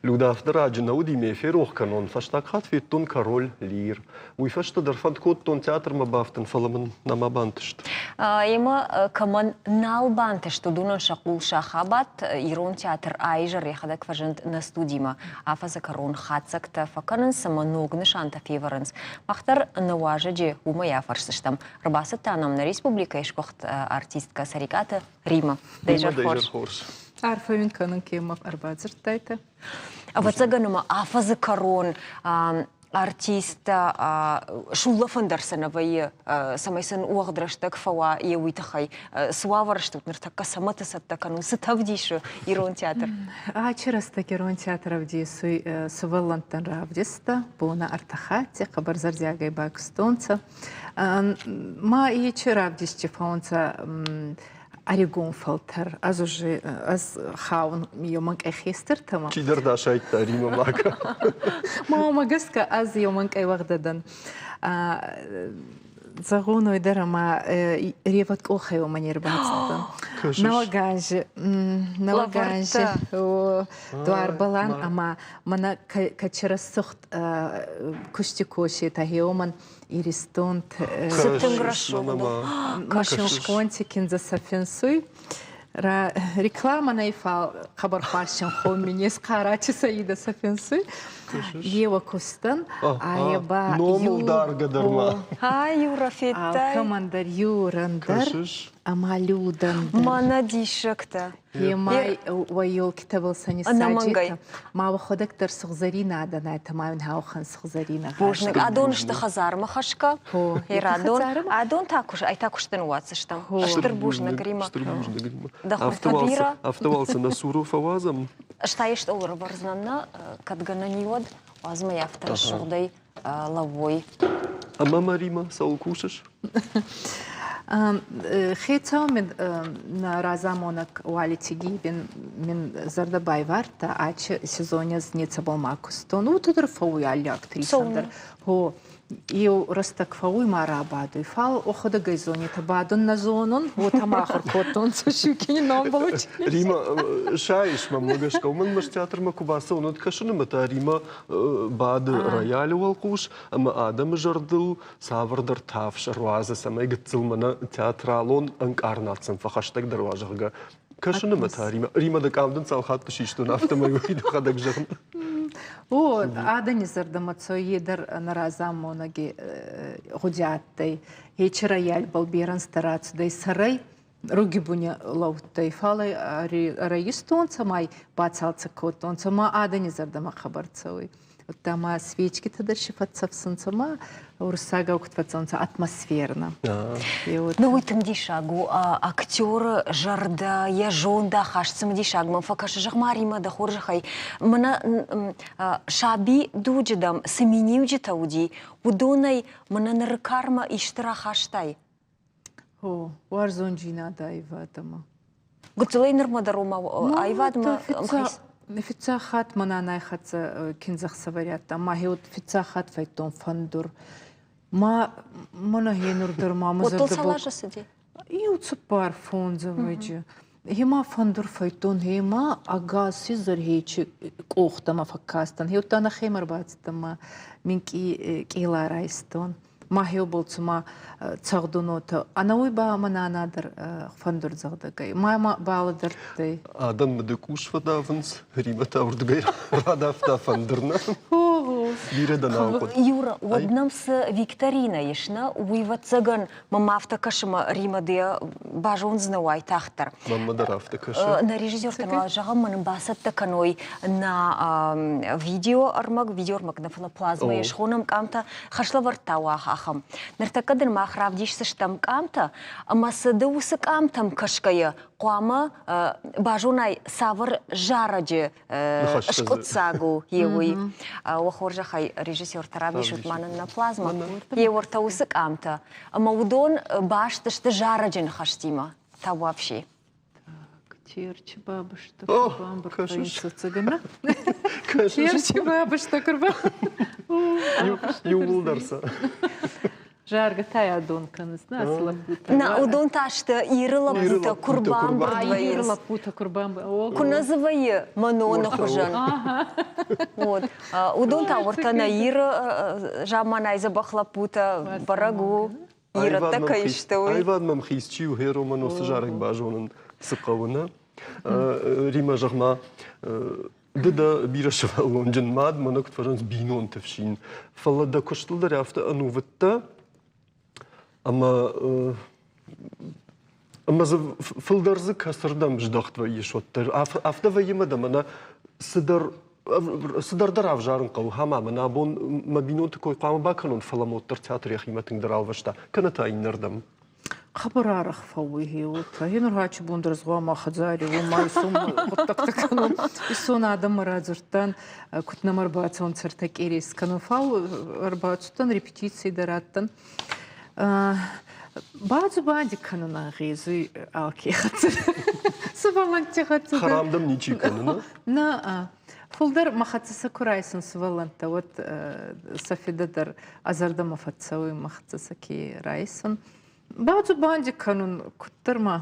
Люда, афтӕ раджы нӕ уыди, ме ферох кӕнон. Фӕстаг хатт федтон Король Лир. Уый фӕстӕ дӕр фӕнд кодтон театрмӕ бафтын, фӕлӕ мын нӕма бантыст. Ӕмӕ кӕмӕн нал бантыст, уыдонӕн сӕ хъул сах абадт. Ирон театр аизӕр йӕхӕдӕг фӕзынд нӕ студимӕ. Афӕдзы кӕрон хатдзӕгтӕ фӕкӕнынц ӕмӕ ног нысантӕ февӕрынц. Мах дӕр нӕ уазӕджы уымӕй афӕрсдзыстӕм. Ӕрбацыд та нӕм нӕ республикӕйы сгуыхт артисткӕ Цӕрикъаты Римӕ. Дӕ изӕр хорз. Арфӕ уын кӕнын, кемӕ ӕрбадзырдтайтӕ. Ӕвӕццӕгӕн ӕмӕ афӕдзы кӕрон артисттӕ сулӕфӕн дӕр сӕ нӕ вӕййы, цӕмӕй сын уӕгъд рӕстӕг фӕуа йе уый тыххӕй. Цы уавӕры стут ныртӕккӕ, цӕмӕты цӕттӕ кӕнут, цы тӕвдисы ирон театр? Ачи рӕстӕг ирон театр ӕвдесуй сувӕллӕнттӕн равдиста, бонӕ ӕртӕ хатти хъӕбӕр зӕрдиагӕй бакустонцӕ. Ма ечи равдисти фӕунцӕ ӕригон фӕлтӕр. Ӕз уже ӕз хаун еумӕнкъай хестӕртӕмӕ. Чидӕр дӕ сайдта Рима Мака. Ма уомӕ гӕсгӕ ӕз еумӕнкъай уӕгъдӕ дӕн. Зӕгъун уой дӕр ӕма ревӕд къохӕй уомӕ не рбацудтӕн. Нӕуӕг анзи нӕуӕг анзи дуарбӕлӕн ӕма мӕнӕ кӕчерӕсугъд кусти косетӕ гъеуомӕн Иристонт Цы тынг рӕсугъд у. Машинсконти киндзӕ сӕ финсуй. Реклама нӕй, фал хъӕбӕр хуарз синхон мин ес Хъарачи Саида Сафинси. Ева кустан, айа ба Номыл даргӕ дӕр ма. Ай, Юра, федтай? Алкӕмӕн дӕр Юрӕн дӕр ӕма Людӕн дӕр. Мӕнӕ диссӕгтӕ. Емай уӕ елкитӕбӕл сӕ Ӕнӕмӕнгӕй. Ма уӕхуӕдӕг дӕр сыгъзӕрийнӕ адӕн айтӕ, ма уин хаухан сыгъзӕрийнӕ. Бузныг. Адон сты хӕдзармӕ хӕсгӕ. Адон, адон та ай та куысты ныууадздзыстӕм. Стыр бузныг, Рима. Стыр бузныг, Рима. Дӕ хуртӕ бирӕ. Афтӕ уал цы нӕ цуры фӕуадзӕм. Ӕз та йе стъолы рывӕрдзынӕн нӕ, кӕд гӕнӕн и, уӕд уадз мӕ афтӕ рӕсугъдӕй лӕууой. Ӕмӕ ма Рима, цӕуыл кусыс? Хецау мин нӕ разамонӕг Уалити Гибин мин зӕрдӕ байвардта, ачи сезони ӕз нецӕбӕл ма кустон. Уотӕ дӕр фӕууй алли актрисӕн дӕр. Гъо, еу рӕстӕг фӕууй ма рабадуй, фал охуӕдӕг ӕй зонетӕ, бадун нӕ зонун, уотӕ ма ахур кодтонцӕ Щукини номбӕл училище. Рима, сайыс мӕм гӕсгӕ, уымӕн ме театрмӕ куы бацӕуон, уӕд кӕсын ӕмӕ та Рима бады роялы уӕлхъус ӕмӕ адӕмы зӕрдыл цавӕрдӕр тафс ӕруадзы, цӕмӕй гыццыл мӕнӕ театралон ӕнкъарынад сын фӕхӕстӕгдӕр уа, зӕгъгӕ. Кӕсын ӕмӕ та Рима, Рима дӕ къам дын цал хатты систон, афтӕмӕй уый дӕхӕдӕг зӕгъын. О, адӕни зӕрдӕмӕ цо е дӕр нӕ разамонӕги гъуди адтӕй. Ечи рояльбӕл берӕнзтӕ рацудӕй сӕрӕй руги буни лӕудтӕй, фал ӕй ӕрӕйистонцӕ ма бацалцӕг кодтонцӕ ма адӕни зӕрдӕмӕ хъӕбӕр цӕуй. Удта ма свечкитӕ дӕр си фӕццӕфсунцӕ ма уруссагау куд фӕццӕунцӕ атмосферно. Ну, уый тынг диссаг у. Актеры зӕрдӕ, йӕ зондахаст цымыдисаг мӕм фӕкӕсы. Зӕгъ-ма, Римӕ, дӕ хорзӕхӕй, мӕнӕ саби дуджы дӕм цы миниуджытӕ уыди, уыдонӕй мӕнӕ ныры кармӕ исты рахастай? О, уарзондзийнадӕ аивадӕмӕ. Гуццулӕй нырмӕ дӕр ома аивадмӕ ӕмхиц? Фиццаг хатт мӕ нанай хӕццӕ киндзӕхсӕвӕри адтӕн, ма гье фиццаг хатт фӕйдтон фӕндур. Ма мӕнӕ гьенур дӕр ма мӕ зӕрдӕбӕл... Цал азы цыди? Иу цыппар фондзӕвӕджы. Гъема фӕндур фӕйдтон, гъема ӕгас изӕр гьечи къохтӕмӕ фӕккастӕн. Гье удта нӕхемӕ ӕрбацудтӕн ма минкъий къела райстон. Мӕхеубӕл цума цӕгъдунотӕ. Ӕнӕуи ба мӕ нана дӕр фӕндурдзӕгъдӕг ӕй. Ма мӕ балӕдӕрдтӕй. Адӕм мыды къус фӕдавынц, Римӕ та уырдыгӕй радавта фӕндыр, нӕ? Бирӕ дӕ нал хъуыд. Юра, уӕд нӕм цы викторинӕ ис, нӕ, уый, ӕвӕццӕгӕн, мӕм афтӕ кӕсы, мӕ Римӕ дӕ базондзынӕ уайтагъддӕр. Мӕнмӕ дӕр афтӕ кӕсы. Нӕ режиссертӕ ма, зӕгъӕм, мӕн бацӕттӕ кӕной нӕ видеоӕрмӕг, видеоӕрмӕг нӕ, фӕлӕ плазмӕйы схонӕм къамтӕ, хӕслӕвӕрдтӕ уа ахӕм. Ныртӕккӕ дын мах равдисдзыстӕм къамтӕ, ӕмӕ цы ды уыцы къамтӕм кӕсгӕйӕ хъуамӕ базонай, цавӕр зарӕджы скъуыддзаг у йе уый. Уӕ хорзӕхӕй, режиссертӕ, равдисут ма нын нӕ плазмӕ. Йе уӕртӕ уыцы къамтӕ. Ӕмӕ уыдон баст сты зарӕджы ныхӕстимӕ. Табуафси. Так, Терчы бабызтӕ куы цӕцӕгӕнӕ. Терчы бабызтӕ куы Иууылдӕр сӕ. Заргӕ та адон кӕнынц, нӕ ацы лӕппутӕ. Нӕ, уыдон та сты Иры лӕппутӕ куы рбамбырд вӕййынц. Иры лӕппутӕ куы рбамбырд. Куы нӕ дзы вӕййы мӕноны хуызӕн. Вот. Уыдон та уӕртӕ нӕ Иры заманайы дзӕбӕх лӕппутӕ бӕрӕг у. Ирӕттӕ кӕй сты, уый. Аивад мӕм хиц чи у, гъе Роман уыцы зарӕг базонын цы хъӕуы, нӕ? Римӕ, зӕгъ-ма, ды дӕ бирӕсывӕллонджын мад, мӕнӕ куыд фӕзӕгъынц, бинонты фсин. Фӕлӕ дӕ куыстыл дӕр афтӕ ӕнувыд дӕ, ӕмӕ ӕмӕ дзы фылдӕр дзы кӕцырдӕм здӕхт вӕййыс уӕддӕр. Афтӕ вӕййы мӕ дӕ мӕнӕ цыдӕр цыдӕр дӕр ӕвзарын хъӕуы, хӕмӕ мӕн абон мӕ бинонты кой хъуамӕ бакӕнон, фӕлӕ мӕ уӕддӕр театр йӕхимӕ тынгдӕр ӕлвӕста, кӕнӕ та иннӕрдӕм. Хъӕбӕр арӕх фӕууй гъеуотӕ. Гъенур хачи бон дӕр гъуама хӕдзари уома исон гъуддӕгтӕ кӕнун. Исон адӕммӕ радзурдтан, куд нӕмӕ ӕрбацӕунцӕ ӕртӕ къерес кӕнун. Фал ӕрбацудтан, репетици дӕр адтан. Бадзубанди кӕнун ӕнгъезуй алке хӕццӕ. Сувӕллӕнтти хӕццӕ дӕр. Хӕрам дӕм ничи кӕны, нӕ? Нӕ, фулдӕр мӕ хӕццӕ сӕ ку райсун сувӕллӕнттӕ, уӕд сӕ фидӕ дӕр ӕ зӕрдӕмӕ фӕццӕуй, мӕ хӕццӕ сӕ ке райсун. Бадзубанди кӕнун куддӕр ма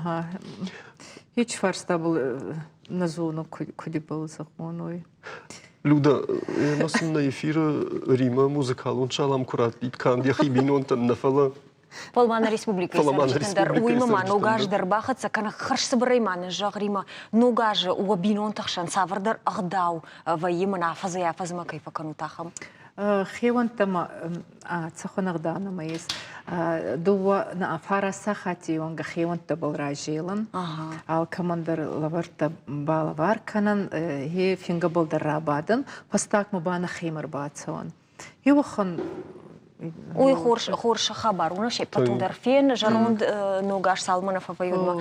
ҳеч фарстабӕл нӕ зонун, куд ибӕл зӕгъон, уой. Люда, ӕмӕ сын нӕ эфиры Римӕ музыкалон салам куы раттид канд йӕхи бинонтӕн нӕ, фӕлӕ. Фӕлӕ ма нӕ республикӕйы цӕрджытӕн дӕр уыимӕ ма ног аз дӕр бахӕццӕ кӕны хӕрзцыбырӕй ма нын зӕгъ, Рима, ног азы уӕ бинонты хсӕн цавӕрдӕр ӕгъдау вӕййы мын афӕдзӕй-афӕдзмӕ кӕй фӕкӕнут, ахӕм? Хеуӕнттӕмӕ цӕхуӕн ӕгъдау нӕмӕ ес? Дууӕ фараст сахатти уӕнгӕ хеуӕнттӕбӕл разелӕн, алкӕмӕн дӕр лӕвӕрттӕ балӕвар кӕнӕн, хе фингӕбӕл дӕр рабадӕн, фӕстагмӕ ба нӕхемӕ ӕрбацӕуӕн. Еуӕхӕн Уый хорз, хорз хабар у, се ппӕтыл дӕр фен, зӕронд ног аз цалынмӕ нӕ фӕвӕййынмӕ.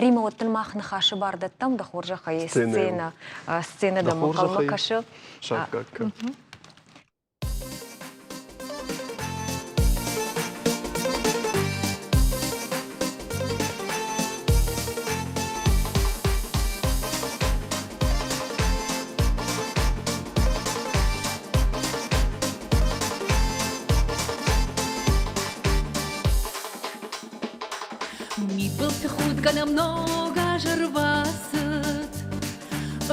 Рима, уӕд дын мах ныхасы бар дӕттӕм, дӕ хорзӕхӕй сценӕ, сценӕ дӕм ӕнхъӕлмӕ кӕсы. Саккаг кӕн. Мидбылты худгӕ нӕм ног аз ӕрбацыд,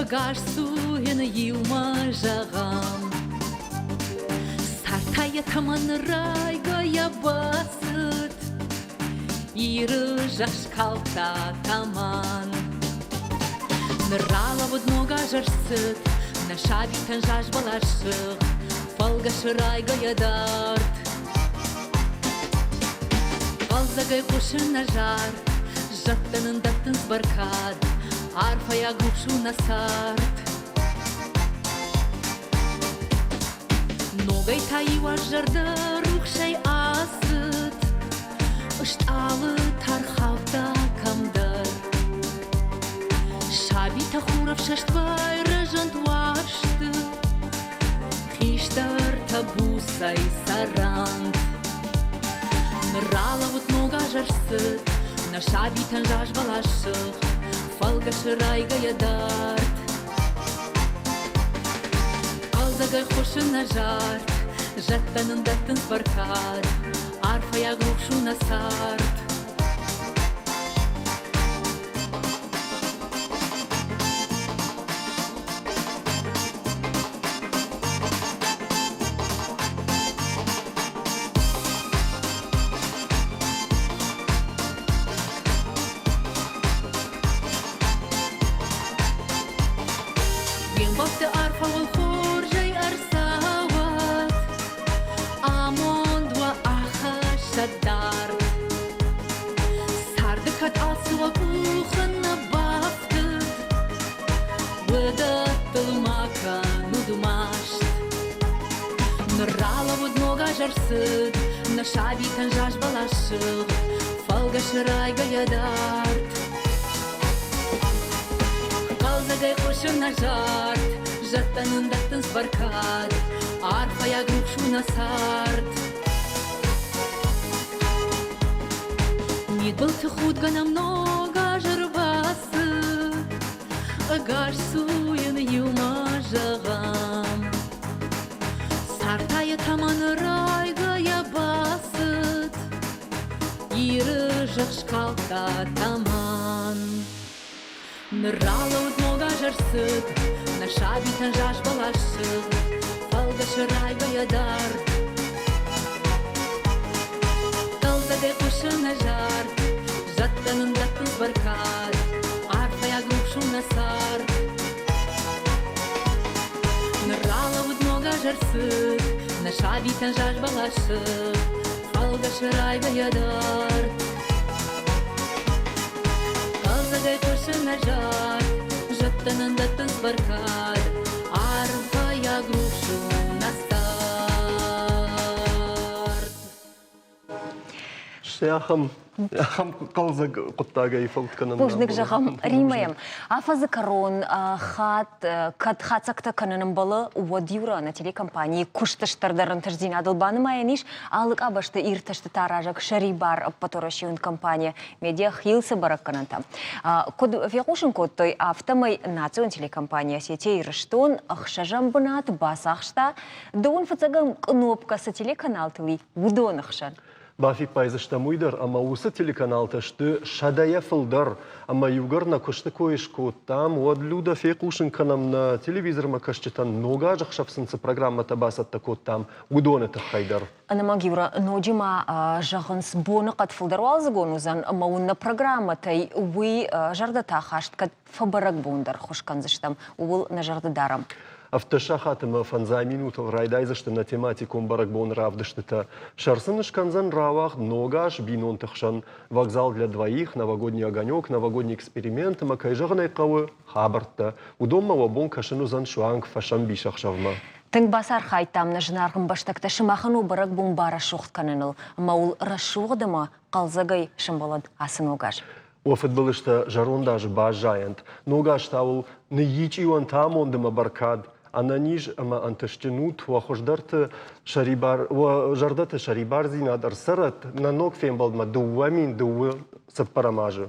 Ӕгас цу йын иумӕ зӕгъӕм. Цард та йӕ тӕмӕн райгӕйӕ бацыд, Иры зӕхх скалдта тӕмӕн. Ныр ралӕууыд ног аз ӕрцыд, Нӕ сабитӕн заз бӕлас сыгъд, Фӕлгӕсы райгӕйӕ дард. Хъӕлдзӕгӕй хъуысы нӕ зард, Зӕдтӕ нын дӕттынц бӕркад, Арфӕйаг рухс у нӕ цард. Ногӕй та иу аз зӕрдӕ рухсӕй ацыд, Ыстъалы тархаудта кӕмдӕр. Сабитӕ хурӕфсӕст байрӕзӕнт уарзты, Хистӕртӕ буцӕй цӕрӕнт. Ныр ралӕууыд ног аз ӕрцыд, Нӕ сабитӕн заз бӕлас сыгъд, Фӕлгӕсы райгӕйӕ дард. Хъӕлдзӕгӕй хъуысы нӕ зард, Зӕдтӕ нын дӕттынц бӕркад, Арфӕйаг рухс у нӕ цард. Де мбӕлтты арфӕуыл хорзӕй ӕрцӕуӕд, Амонд уӕ ахӕссӕд дард. Царды кӕд алцы уӕ къухы нӕ бафтыд, Уыдӕттыл ма кӕнут маст. Ныр ралӕууыд ног аз ӕрцыд, Нӕ сабитӕн заз бӕлас сыгъд, Фӕлгӕсы райгӕйӕ дард. Хъӕлдзӕгӕй хъуысы нӕ зард, Зӕдтӕ нын дӕттынц бӕркад, Арфӕйаг рухс у нӕ цард. Мидбылты худгӕ нӕм ног аз ӕрбацыд, Ӕгас цу йын иумӕ зӕгъӕм. Цард та йӕ тӕмӕны райгӕйӕ бацыд, Иры зӕхх скалдта тӕмӕн. Ныр ралӕуд ног аз ӕрцыд, Нӕ сабитӕн заз бӕлас сыгъд, Фӕлгӕсы райгӕйӕ дард. Хъӕлдзӕгӕй хъуысы нӕ зард, Зӕдтӕ нын дӕттынц бӕркад, Арфӕйаг рухс у нӕ цард. Ныр ралӕуд ног аз ӕрцыд, Нӕ сабитӕн заз бӕлас сыгъд, Фӕлгӕсы райгӕйӕ дард. Хъӕлдзӕгӕй хъуысы нӕ зард, Зӕдтӕ нын дӕттынц бӕркад, Арфӕйаг рухс у нӕ цард. Стӕй ахӕм ахӕм хъӕлдзӕг хъуыддагӕй фӕуд кӕнӕм. Бузныг зӕгъӕм Римӕйӕн. Афӕдзы кӕрон хатт кӕд хатдзӕгтӕ кӕнын ӕмбӕлы, уӕд иу ран телекомпанийы куысты стырдӕр ӕнтыстдзинадыл банымайӕн ис алы къабӕзты иртӕстытӕ аразӕг сӕрибар ӕппӕтуӕрӕсеон компани Медиа Хилсы бӕрӕггӕнӕнтӕ. Куыд фехъусын кодтой, афтӕмӕй национ телекомпани Осетия Ирыстон ӕхсӕзӕм бынат бацахста, дыууын фыццӕгӕм кънопкӕ цы телеканалтыл и, уыдоны хсӕн. Бафиппайдзыстӕм уый дӕр, ӕмӕ уыцы телеканалтӕ сты сӕдӕйӕ фылдӕр, ӕмӕ иугӕр нӕ куысты кой скодтам, уӕд Людӕ фехъусын кӕнӕм нӕ телевизормӕ кӕсджытӕн ног азы хсӕв сын цы программӕтӕ бацӕттӕ кодтам, уыдоны тыххӕй дӕр. Ӕнӕмӕнг Юра, ноджы ма зӕгъынц, боныхъӕд фылдӕр уалдзыгон уыдзӕн ӕмӕ уын нӕ программӕтӕй уый зӕрдӕтӕ хаст кӕд фӕбӕрӕгбондӕр хуыз кӕндзыстӕм, ууыл нӕ зӕрдӕ дарӕм. 17 сахаты ӕмӕ фӕндзай минутыл райдайдзысты нӕ тематикон бӕрӕгбоны равдыстытӕ. Сӕр сын скӕндзӕн рауагъд ног аз бинонты хсӕн, вокзал для двоих, новогодний огонек, новогодний эксперимент ӕмӕ, кӕй зӕгъын ӕй хъӕуы, хабӕрттӕ. Уыдонмӕ уӕ бон кӕсын уыдзӕн суанг фӕсӕмбисӕхсӕвмӕ. Тынг бацархайдтам нӕ зынаргъ ӕмбӕстӕгтӕ сымахӕн у бӕрӕгбон барӕсугъд кӕныныл ӕмӕ уыл рӕсугъд ӕмӕ хъӕлдзӕгӕй сӕмбӕлӕд ацы ног аз. Уӕ фыдбылызтӕ зӕронд азы баззайӕнт, ног аз та уыл ныййичъиуӕнт амонд ӕмӕ бӕркад, ӕнӕниз ӕмӕ ӕнтыстджын ут, уӕ хуыздӕрты сӕрибар, уӕ зӕрдӕты сӕрибардзинад ӕрцӕрӕд нӕ ног фембӕлдмӕ 2002 цыппӕрӕм азы.